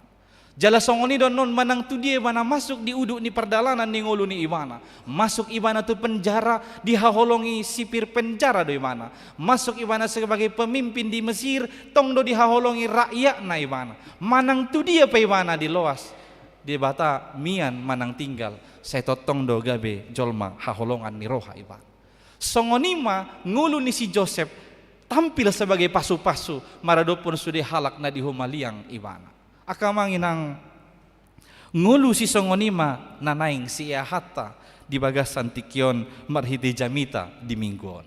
Jala songon i do annon manang tu dia ibana masuk di uduk ni pardalanan ni ngolu ni ibana. Masuk ibana tu penjara, dihaholongi sipir penjara do ibana. Masuk ibana sebagai pemimpin di Mesir, tong do dihaholongi rakyatna ibana. Manang tu dia pe ibana diloas Debata mian manang tinggal, sai tongtong do gabe jolma haholongan ni roha ibana. Songon i ma ngolu ni si Josep tampil sebagai pasupasu maradophon sude halak na dihumaliang ibana. Angka amang inang, ngolu sisongon i ma na naeng sieahanta di bagasan tingki on marhite jamita di minggu on.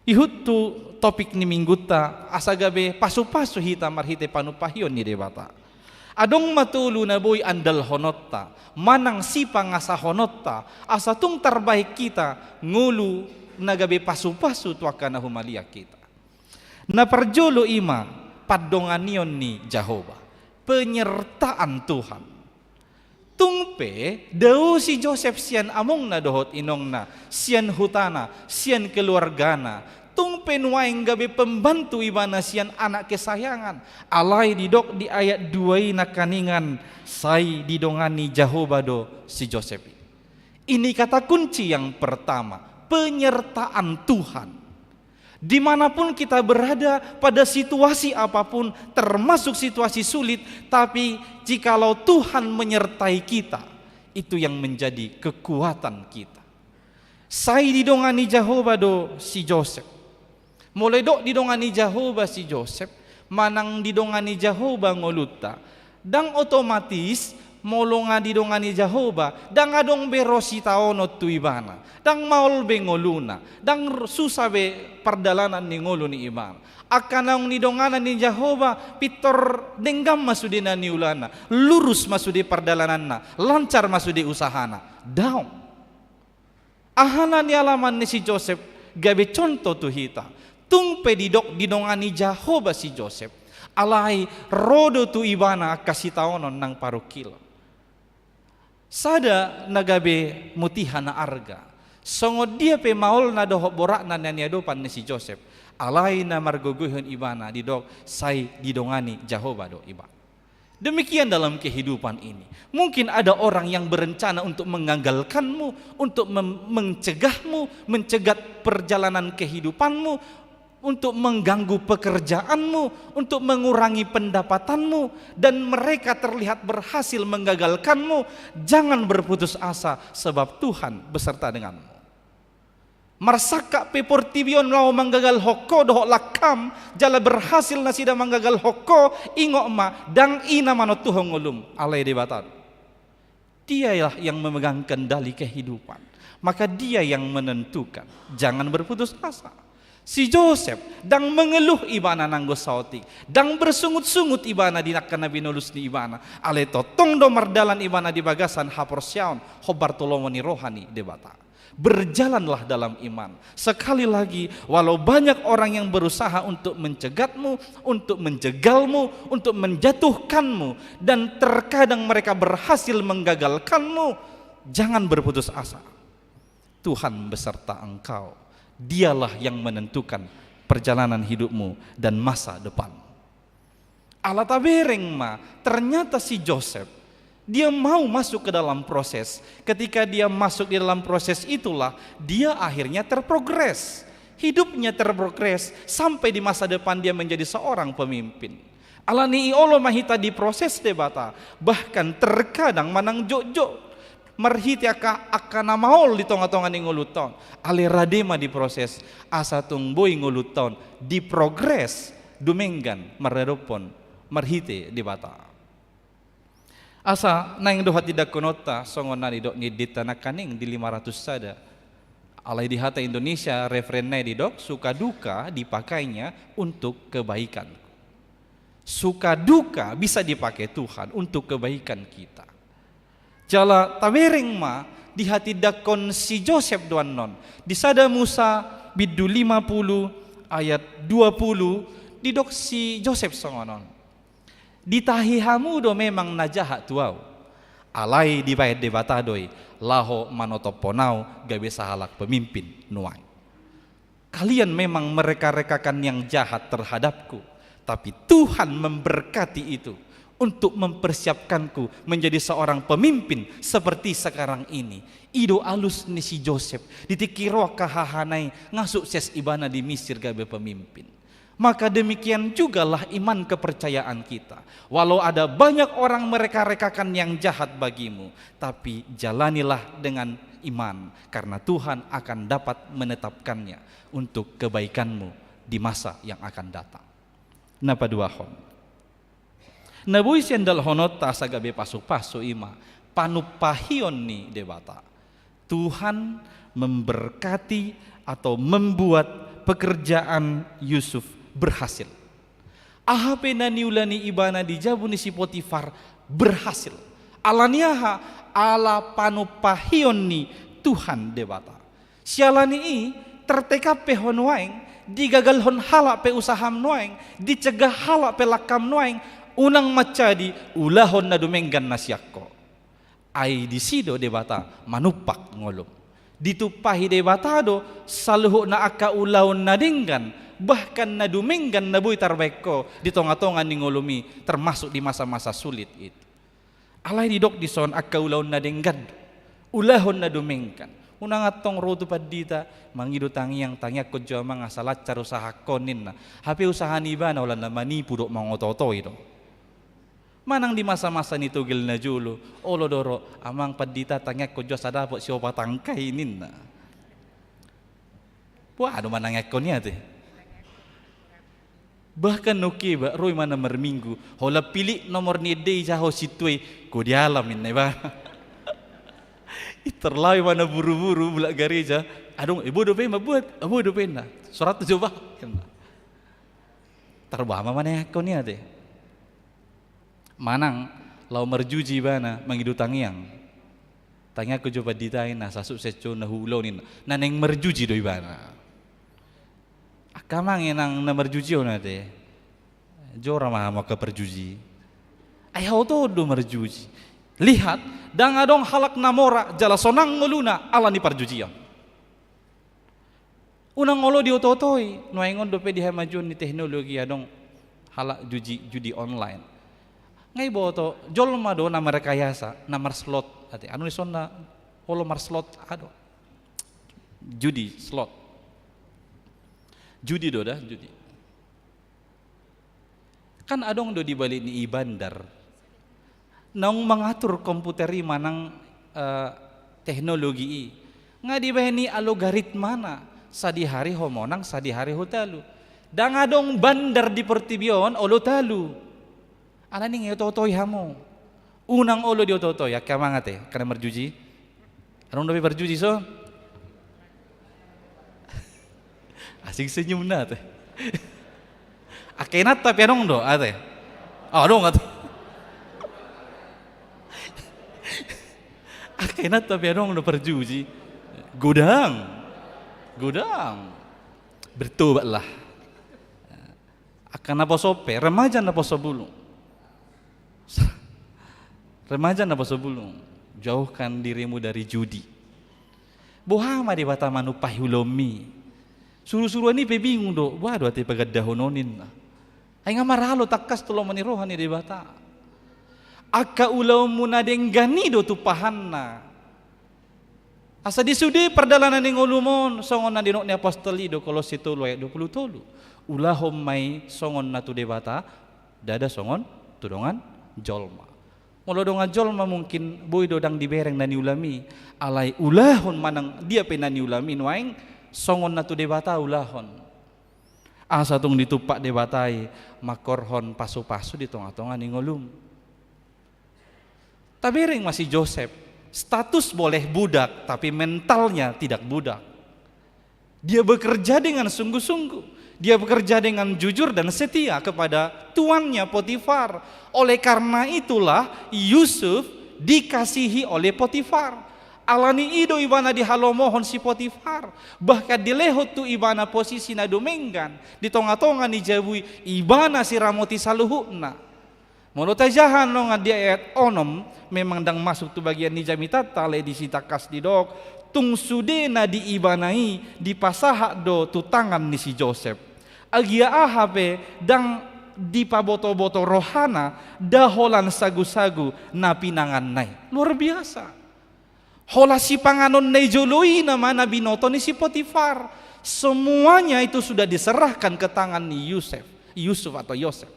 Ihut tu topik ni minggunta, asa gabe pasupasu hita marhite panumpahion ni Debata. Adong ma tolu na boi andalhononta manang sipangasahononta, asa tung tarbahen hita ngolu na gabe pasupasu tu angka na humaliang hita. Na parjolo i ma pandonganion ni Jahowa, penyertaan Tuhan. Tung pe dao si Josep sian amongna dohot inongna, sian hutana, sian keluargana, tung pe nuaeng gabe pembantu ibana sian anak kesayangan, alai didok di ayat dua i nangkaningan, sai didongani Jahowa do si Josep i. Ini kata kunci yang pertama, penyertaan Tuhan. Di mana pun kita berada, pada situasi apa pun, termasuk situasi sulit, tapi jikalau Tuhan menyertai kita, itu yang menjadi kekuatan kita. Sai didongani Jahowa do si Josep. Molo didok didongani Jahowa si Josep, manang didongani Jahowa ngolunta, ndang otomatis molo nga didongani Jahowa, ndang adong be ro sitaonon tu ibana, ndang maol be ngoluna, ndang r-, susa be pardalanan ni ngolu ni ibana. Angka naung nidonganan ni Jahowa, pintor denggan ma sude na niulana, lurus ma sude pardalananna, lancar ma sude usahana. Daong. Aha na nialaman ni si Josep gabe contoh tu hita? Tung pe didok didongani Jahowa si Josep, alai ro do tu ibana angka sitaonon nang parungkilon. Sada na gabe mutiha na arga, songon dia pe maolna dohot boratna na niadopan ni si Josep, alai na margogoihon ibana didok sai didongani Jahowa do ibana. Demikian dalam kehidupan ini. Mungkin ada orang yang berencana untuk menggagalkanmu, untuk mem-, mencegahmu, mencegat perjalanan kehidupanmu, untuk mengganggu pekerjaanmu, untuk mengurangi pendapatanmu, dan mereka terlihat berhasil menggagalkanmu. Jangan berputus asa, sebab Tuhan beserta denganmu. Marsangkap pe portibi on laho manggagalhon ho dohot langkam, jala berhasil nasida manggagalhon ho, ingot ma, ndang i na manontuhon ngolum, alai Debata do. Dialah yang memegang kendali kehidupan, maka Dia yang menentukan. Jangan berputus asa. Si Josep ndang mengeluh ibana nanggo saotik, ndang bersungut-sungut ibana di angka na binolus ni ibana, alai tongtong do mardalan ibana di bagasan haporseaon, hombar tu lomo ni roha ni Debata. Berjalanlah dalam iman. Sekali lagi, walau banyak orang yang berusaha untuk mencegatmu, untuk menjegalmu, untuk menjatuhkanmu, dan terkadang mereka berhasil menggagalkanmu, jangan berputus asa. Tuhan beserta engkau. Dialah yang menentukan perjalanan hidupmu dan masa depan. Ala tabereng ma, ternyata si Joseph, dia mau masuk ke dalam proses. Ketika dia masuk di dalam proses itulah, dia akhirnya terprogres. Hidupnya terprogres sampai di masa depan dia menjadi seorang pemimpin. Alani i olo ma hita diproses Debata, bahkan terkadang manang jotjot marhite angka, angka na maol di tongatonga ni ngolunta on. Alai rade ma diproses, asa tung boi ngolunta on diprogres dumenggan mardadophon marhite Debata. Asa naeng do hatindangkononta songon na nidok ni endenta nangkaning di lima ratus sada. Alai di hata Indonesia refrenna i didok, suka duka dipakainya untuk kebaikan. Suka duka bisa dipakai Tuhan untuk kebaikan kita. Jala tabereng ma dihatindangkon si Josep do annon. Di sada Musa bindu lima pulu ayat dua pulu didok si Josep songon on. Ditahi hamu do memang na jahat tu ahu. Alai dibahen Debata do i laho manotophon ahu gabe sahalak pemimpin nuaeng. Kalian memang mereka-rekakan yang jahat terhadapku, tapi Tuhan memberkati itu untuk mempersiapkanku menjadi seorang pemimpin seperti sekarang ini. I do alus ni si Josep, di tingki ro angka hahana i nga sukses ibana di Misir gabe pemimpin. Maka demikian jugalah iman kepercayaan kita. Walau ada banyak orang mereka-rekakan yang jahat bagimu, tapi jalanilah dengan iman, karena Tuhan akan dapat menetapkannya untuk kebaikanmu di masa yang akan datang. Na paduahon. Na boi siandalhononta asa gabe pasupasu i ma panumpahion ni Debata. Tuhan memberkati atau membuat pekerjaan Yusuf berhasil. Aha pe na niula ni ibana di jabu ni si Potifar berhasil. Alani aha? Ala panumpahion ni Tuhan Debata. Siala ni i, tertekan pe ho nuaeng, digagalhon halak pe usaham nuaeng, dicegah halak pe langkam nuaeng, unang manjadi ulahon na dumenggan na sian ho. Ai disi do Debata manumpak ngolum. Ditumpahi Debata do saluhutna angka ulaon na denggan, bahkan na dumenggan na boi tarbahen ho di tongatonga ni ngolum i, termasuk di masa-masa sulit itu. Alai didok dison angka ulaon na denggan, ulahon na dumenggan. Unang antong ro tu pandita, mangido tangiang, tangiangkon jo amang asa lancar usahangkon ninna. Hape usaha ni ibana holan na manipu dohot mangotootoi do. Manang di masa-masa ni togel na jolo, olo do ro, amang pandita tangiangkon jo asa dapot siopat angka i ninna. Boha do manangiangkon i ate. Bahkan nangkin ba ro ibana marminggu, holan pilit nomor ni ende i, jaha ho sintua i, ho di alam ninna ibana. Intor laho ibana buru-buru mulak gareja, adong, eh, boha dope mambuat, ah, boha dope ninna. Sorat jo bah. Tarboha ma manangiangkon i ate. Manang laho marjuji ibana mangido tangiang. Tangiangkon jo pandita i ninna asa sukses jo na huula on ninna. Na naeng marjuji do ibana. Angka amang inang na marjuji on ate. Jora ma hamu angka parjuji. Ai hau do marjuji. Lihat, ndang adong halak na mora jala sonang ngoluna ala ni parjujion. Unang olo diototoi, nuaeng on dope di hamajuon ni teknologi adong halak juji, judi online. Nga iboto, jolma do na markayasa, na marslot, ate. Anu dison na olo marslot, aha do. Judi, slot. Judi do da, judi. Kan adong do di balik ni i bandar naung mangatur komputer i manang, eh, teknologi i. Nga dibahen i algoritmana, sadihari ho monang, sadihari ho talu. Ndang adong bandar di portibi on olo talu. Alani nga iototoi hamu. Unang olo diototoi, angka amang ate, angka na marjuji. Adong dope parjuji so? Asing senyumna ate. Angka inanta pe adong do ate. Oh, adong ate. Angka inanta pe adong do parjuji. Godang. Godang. Bertobatlah. Angka naposo pe, remaja naposo bulung. Remaja naposo bulung, jauhkan dirimu dari judi. Boha ma Debata manumpahi ulaonmi? Surusuruan i pe bingung do, boha do ate pagandahon on ninna. Ai nga maralo tangkas tu lomo ni roha ni Debata. Angka ulaonmu na denggan i do tumpahanna. Asa di sude pardalanan ni ngolum on, songon na nidok ni apostel i do, Kolosse tolu ayat dua pulu tolu. Ulahon ma i songon na tu Debata, ndada songon tu dongan jolma. Molo dongan jolma mungkin boi do ndang dibereng na niulam i, alai ulahon manang dia pe na niulam i nuaeng songon na tu Debata ulahon. Asa tung ditumpak Debata i mangkorhon pasupasu di tongatonga ni ngolum. Tabereng ma si Josep, status boleh budak, tapi mentalnya tidak budak. Dia bekerja dengan sungguh-sungguh. Dia bekerja dengan jujur dan setia kepada tuannya Potifar. Oleh karena itulah Yusuf dikasihi oleh Potifar. Alani i do ibana dihalomohon si Potifar. Bahkan dilehon tu ibana posisi na dumenggan di tongatonga ni jabu i, ibana siramoti saluhutna. Molo tajaha nongan di ayat onom, memang ndang masuk tu bagian ni jamitanta, alai disi tangkas didok, tung sude na di ibana i dipasahat do tu tangan ni si Josep. Agia aha pe ndang dipabotoboto rohana, nda holan sagusagu na pinanganna i. Luar biasa. Holan sipanganonna i jolo i nama na binoto ni si Potifar. Semuanya itu sudah diserahkan ke tangan ni Yusuf, Yusuf atau Yosep.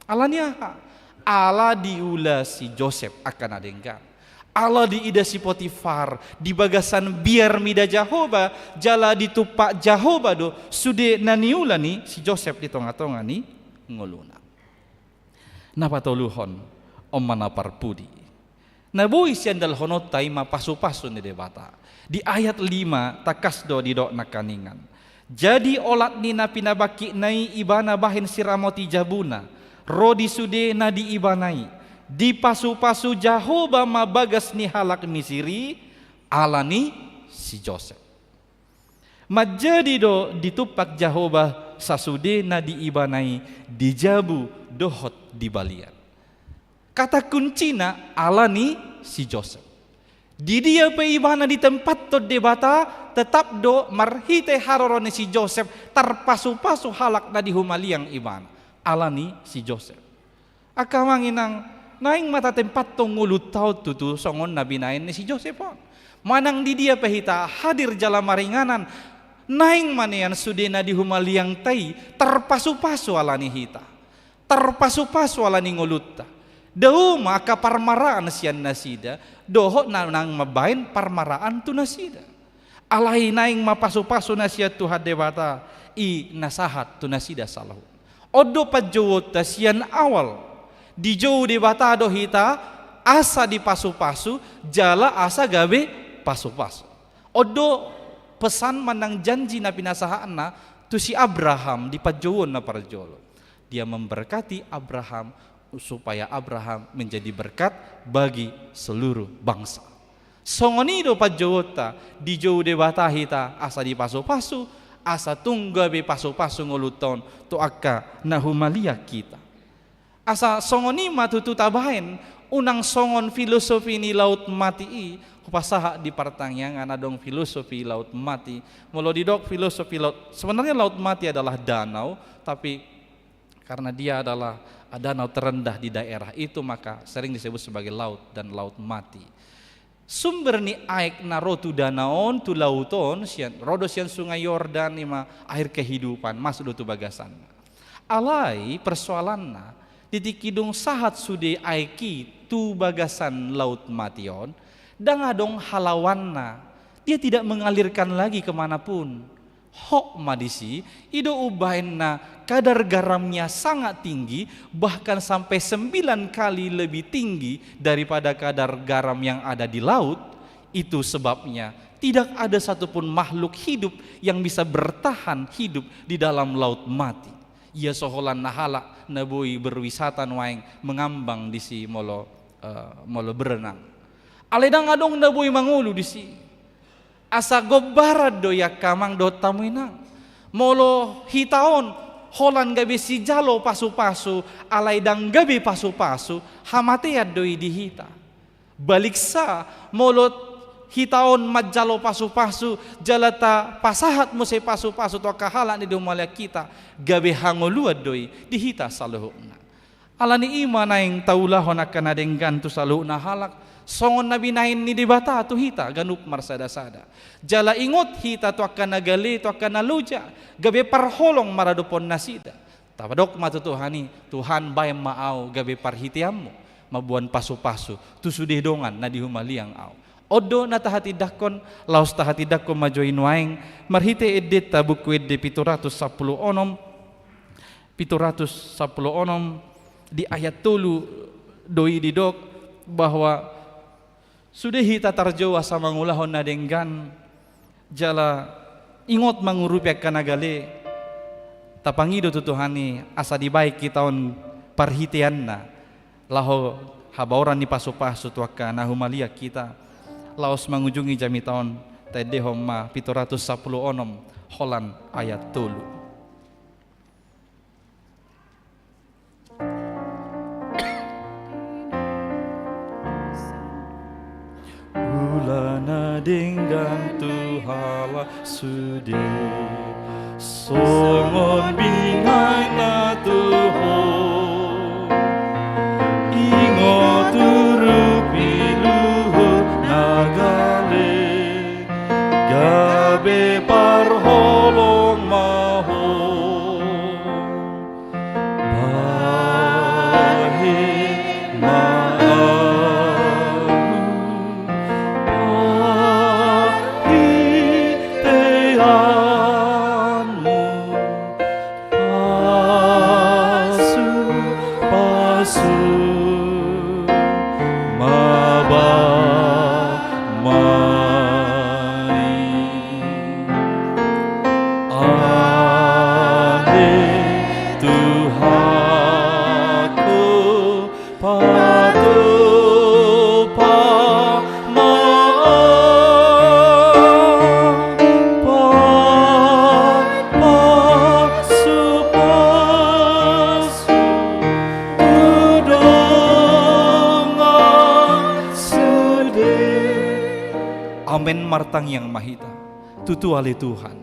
Alani aha? Ala diula si Josep angka na denggan. Ala diida si Potifar di bagasan biar mida Jahowa, jala ditumpak Jahowa do sude na niula ni si Josep di tongatonga ni ngoluna. Na patoluhon, on ma na parpudi. Na boi siandalhononta i ma pasupasu ni Debata. Di ayat lima tangkas do didok nangkaningan. Jadi olat ni na pinabangkitna i ibana bahen siramoti jabuna, ro di sude na di ibana i, dipasupasu Jahowa ma bagas ni halak Misir i, alani si Josep. Manjadi do ditumpak Jahowa sasude na di ibana i di jabu dohot di balian. Kata kuncina alani si Josep. Di dia pe ibana ditempathon Debata, tetap do marhite haroro ni si Josep tarpasupasu halak na di humaliang ibana. Alani si Josep. Angka amang inang, naeng ma tatempathon ngolunta on tutu songon na binahen ni si Josep on. Manang di dia pe hita hadir jala maringanan, naeng ma nian sude na di humaliangta i tarpasupasu alani hita. Tarpasupasu alani ngolunta. Dao ma angka parmaraan sian nasida, dohot na naeng mambahen parmaraan tu nasida. Alai naeng ma pasupasu na sian Tuhan Debata i na sahat tu nasida saluhut. On do panjouonta sian awal. Dijou Debata do hita asa dipasupasu, jala asa gabe pasupasu. On do pesan manang janji na pinasahatna tu si Abraham di panjouon na parjolo. Dia memberkati Abraham supaya Abraham menjadi berkat bagi seluruh bangsa. Songon i do panjouonta, dijou Debata hita asa dipasupasu, asa tung gabe pasupasu ngolunta on tu angka na humaliang hita. Asa songon i ma tutu tabahen, unang songon filosofi ni Laut Mati i, hupasahat di partangiangan adong filosofi Laut Mati. Molo didok filosofi Laut, sebenarnya Laut Mati adalah danau, tapi karena dia adalah, ah, danau terendah di daerah itu, maka sering disebut sebagai laut dan Laut Mati. Sumber ni aek na ro tu danau on, tu laut on, sian, ro do sian Sungai Yordan, i ma air kehidupan, masuk do tu bagasanna. Alai persoalanna, di tingki dung sahat sude aek i tu bagasan Laut Mati on, ndang adong halawanna, dia tidak mengalirkan lagi kemanapun. Hot ma disi, i do umbahenna kadar garamnya sangat tinggi, bahkan sampai sembilan kali lebih tinggi daripada kadar garam yang ada di laut. Itu sebabnya tidak ada satupun makhluk hidup yang bisa bertahan hidup di dalam Laut Mati. Ia so holan na halak na boi berwisata nuaeng mengambang disi molo, eh, molo berenang. Alai ndang adong na boi mangolu disi. Asa gombaran do i angka amang dohot hamu inang. Molo hita on holan gabe sijalo pasupasu, alai ndang gabe pasupasu, hamatean do i di hita. Baliksa, molo hita on manjalo pasu-pasu, jala tapasahat muse pasu-pasu tu angka halak na di humaliang hita, gabe hangoluan do i di hita saluhutna. Alani i ma naeng taulahon angka na denggan tu saluhutna halak, songon na binahen ni Debata tu hita ganup marsada-sada. Jala ingot hita tu angka na gale, tu angka na loja, gabe parholong maradophon nasida. Tapadok ma tu Tuhan i, Tuhan, baen ma au gabe parhiteanmu mamboan pasu-pasu tu sude dongan na di humaliang au. On do na tahatindangkon, laos tahatindangkon ma jo i nuaeng marhite endenta Buku Ende pitu ratus sampulu onom, pitu ratus sampulu onom, di ayat tolu do i didok bahwa sude hita tarjou asa mangulahon na denggan, jala ingot mangurupi angka na gale, tapangido tu Tuhan i asa dibaen hita on parhiteanna laho habaoran ni pasu-pasu tu angka na humaliang hita. Laos mangujungi jamita on, taendehon ma pitu ratus sampulu onom, holan ayat tolu. Ula na denggan tu halak sude, songon binahen na tu Ho. Ingot urupi luhut na gale, gabe parholong ma ho. Bahen ma au parhiteanmu, pasu-pasu ma bahen ma i. Ale Tuhanku, patupa ma au, pasu-pasu tu dongan sude. Amen. Martangiang ma hita. Tutu ale Tuhan,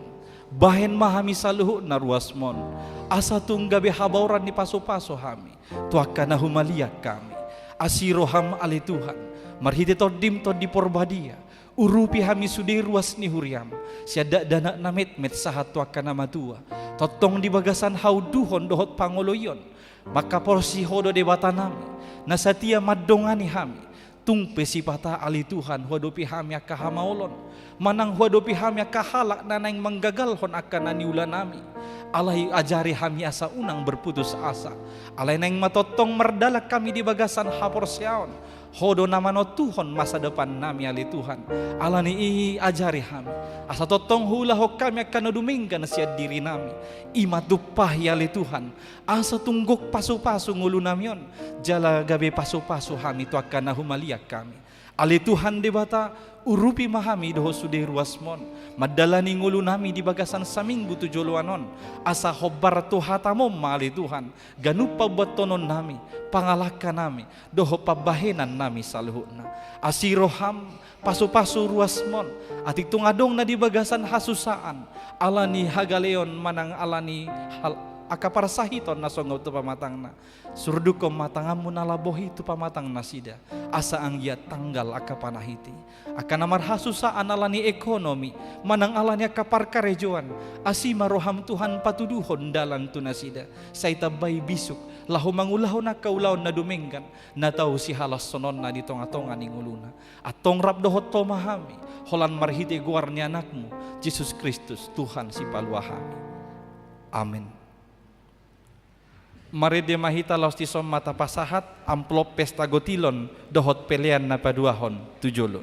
bahen ma hami saluhutna ruasmon, asa tung gabe habaoran ni pasu-pasu hami tu angka na humaliang hami. Asi roham ale Tuhan, marhite Tondim Tondi Porbadia, urupi hami sude ruas ni huriam, sian dakdanak na metmet sahat tu angka na matua. Tongtong di bagasan haunduhon dohot pangoloion, mangkaporsi Ho do Debatanami, na satia mandongani hami. Tung pe sipata ale Tuhan huadopi hami angka hamaolon, manang huadopi hami angka halak na naeng manggagalhon angka na niulanami. Alai ajari hami asa unang berputus asa. Alai naeng ma tongtong mardalan hami di bagasan haporseaon. Ho do na manontuhon masa depannami ale Tuhan. Alani i ajari hami, asa tongtong huulahon hami angka na dumenggan sian dirinami. I ma tumpahi ale Tuhan, asa tung gok pasu-pasu ngolunami on, jala gabe pasu-pasu hami tu angka na humaliang hami. Ale Tuhan Debata, urupi ma hami dohot sude ruasmon, mandalani ngolunami di bagasan saminggu tu joloan on, asa hombar tu hatam on ma ale Tuhan, ganup pambuathononnami, pangalangkanami, dohot pambahenannami saluhutna. Asi roham, pasu-pasu ruasmon, atik tung adong na di bagasan hasusaan, alani hagaleon manang alani hal-, angka parsahiton na songgop tu pamatangna. Surdukkon ma tanganmu na laboh i tu pamatang nasida, asa anggiat tanggal angka panahiti. Angka na marhasusaan alani ekonomi, manang alani angka parkarejoan, asi ma roham Tuhan patuduhon dalan tu nasida. Sai tambai bisuk, laho mangulahon angka ulaon na dumenggan, na tau sihalashononna di tonga-tonga ni ngoluna. Antong rap dohot Ho ma hami, holan marhite goar ni Anakmu, Jesus Kristus, Tuhan sipalua hami. Amen. Marende ma hita laos dison ma tapasahat amplop pesta gotilon dohot pelean na paduahon tu jolo.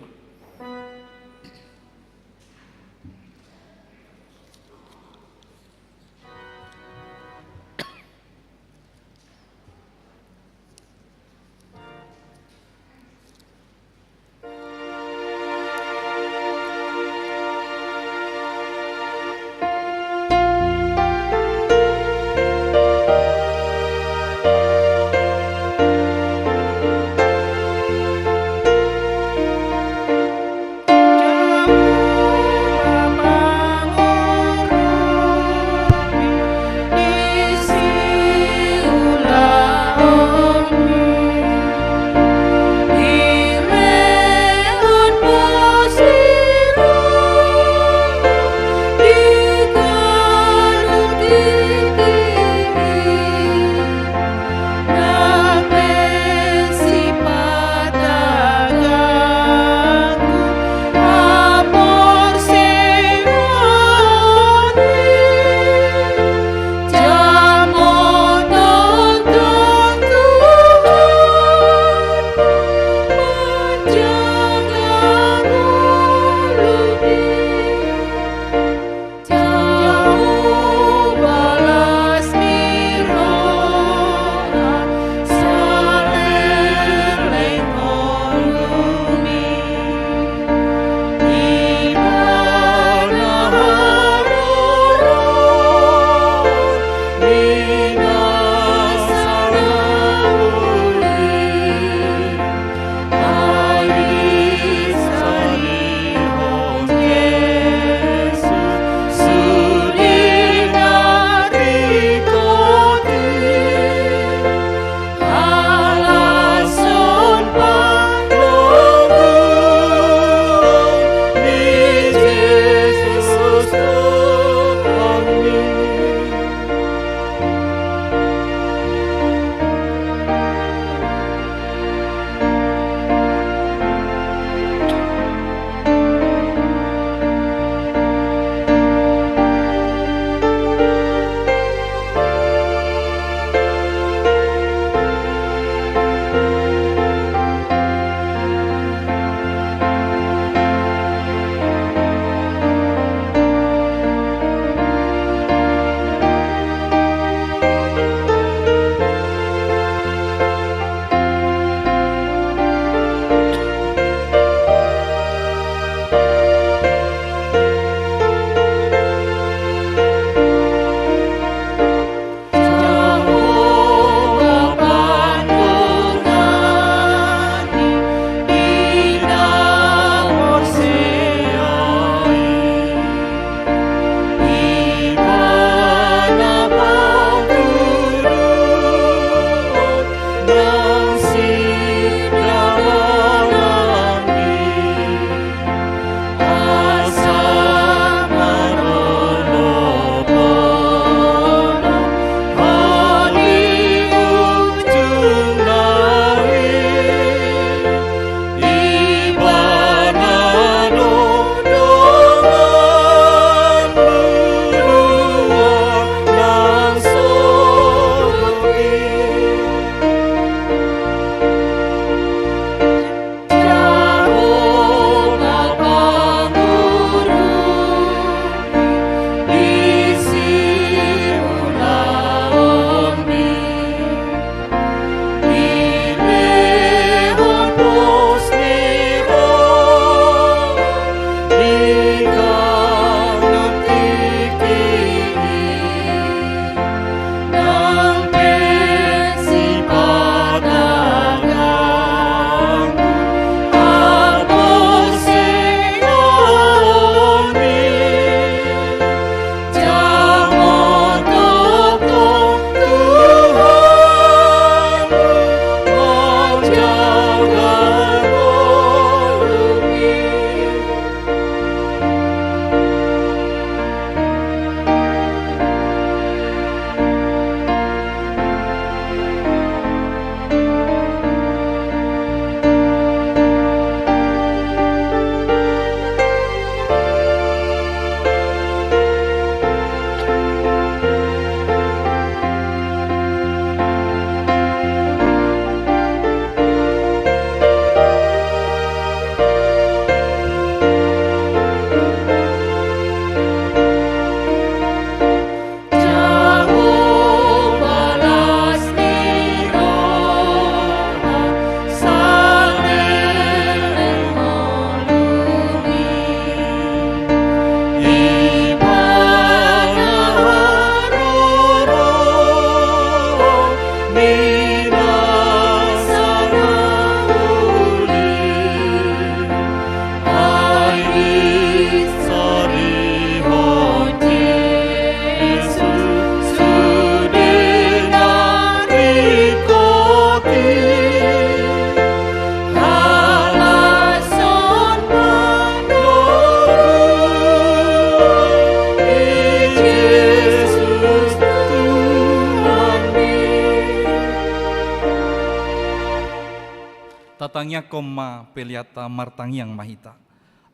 Tangiangkon ma peleanta, martangiang ma hita.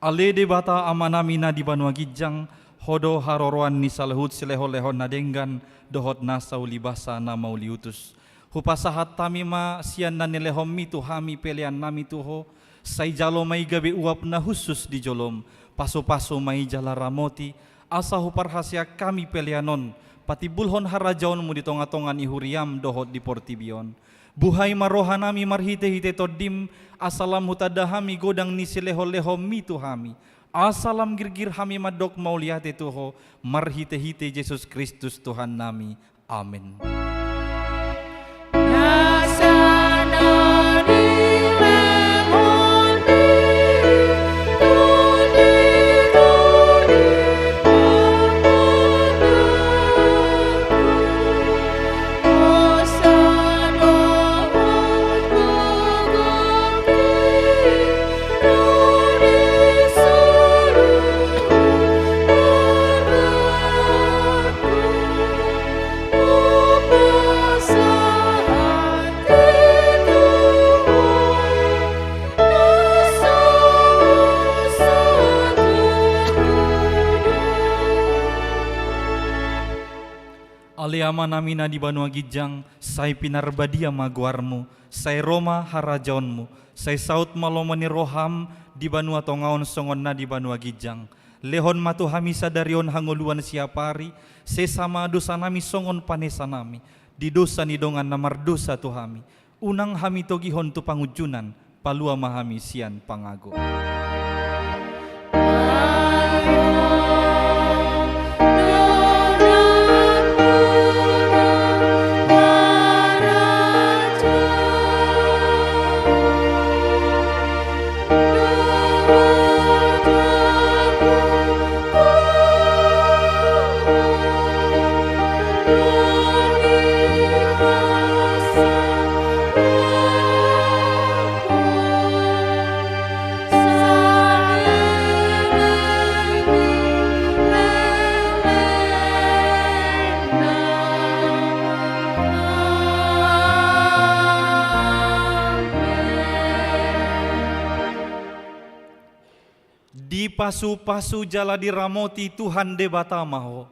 Ale Debata Amanami na di banua ginjang, Ho do haroroan ni saluhut silehonlehon na denggan dohot na sauli basa na mauliutus. Hupasahat hami ma sian na nilehonMi tu hami peleannami tu Ho, sai jalo ma i gabe uap na hushus di joloM, pasupasu ma i jala ramoti, asa huparhaseang hami pelean on patimbulhon harajaonMu di tongatonga ni huriaM dohot di portibi on. Buhai ma rohanami marhitehite TondiM, asa lam hutanda hami godang ni silehonlehonMi tu hami, asa lam girgir hami mandok mauliate tu Ho, marhitehite Jesus Kristus Tuhannami. Amen. Ale Amanami na di banua ginjang, sai pinarbadia ma goarMu, sai ro ma harajaonMu, sai saut ma lomo ni rohaM di banua tonga on songon na di banua ginjang. Lehon ma tu hami sadari on hangoluan siapari, sesa ma dosanami songon panesanami di dosa ni dongan na mardosa tu hami. Unang hami togihon tu pangunjunan, palua ma hami sian pangago. Dipasupasu jala diramoti Tuhan Debata ma ho.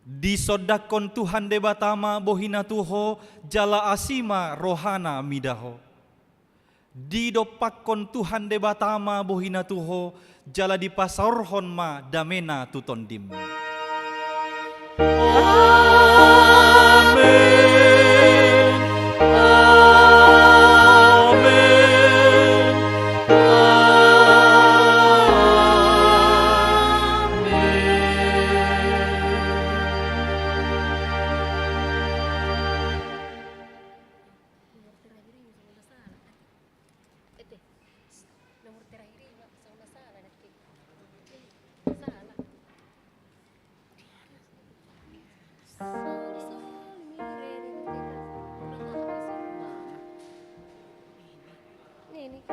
Disondangkon Tuhan Debata ma bohina tu ho, jala asi ma rohana mida ho. Didompakkon Tuhan Debata ma bohina tu ho, jala dipasaorhon ma damena tu tondim. Amen. Amen. Amen. Nomor terakhir ini, Mak, sama salah nanti. Salah. Ini, ini.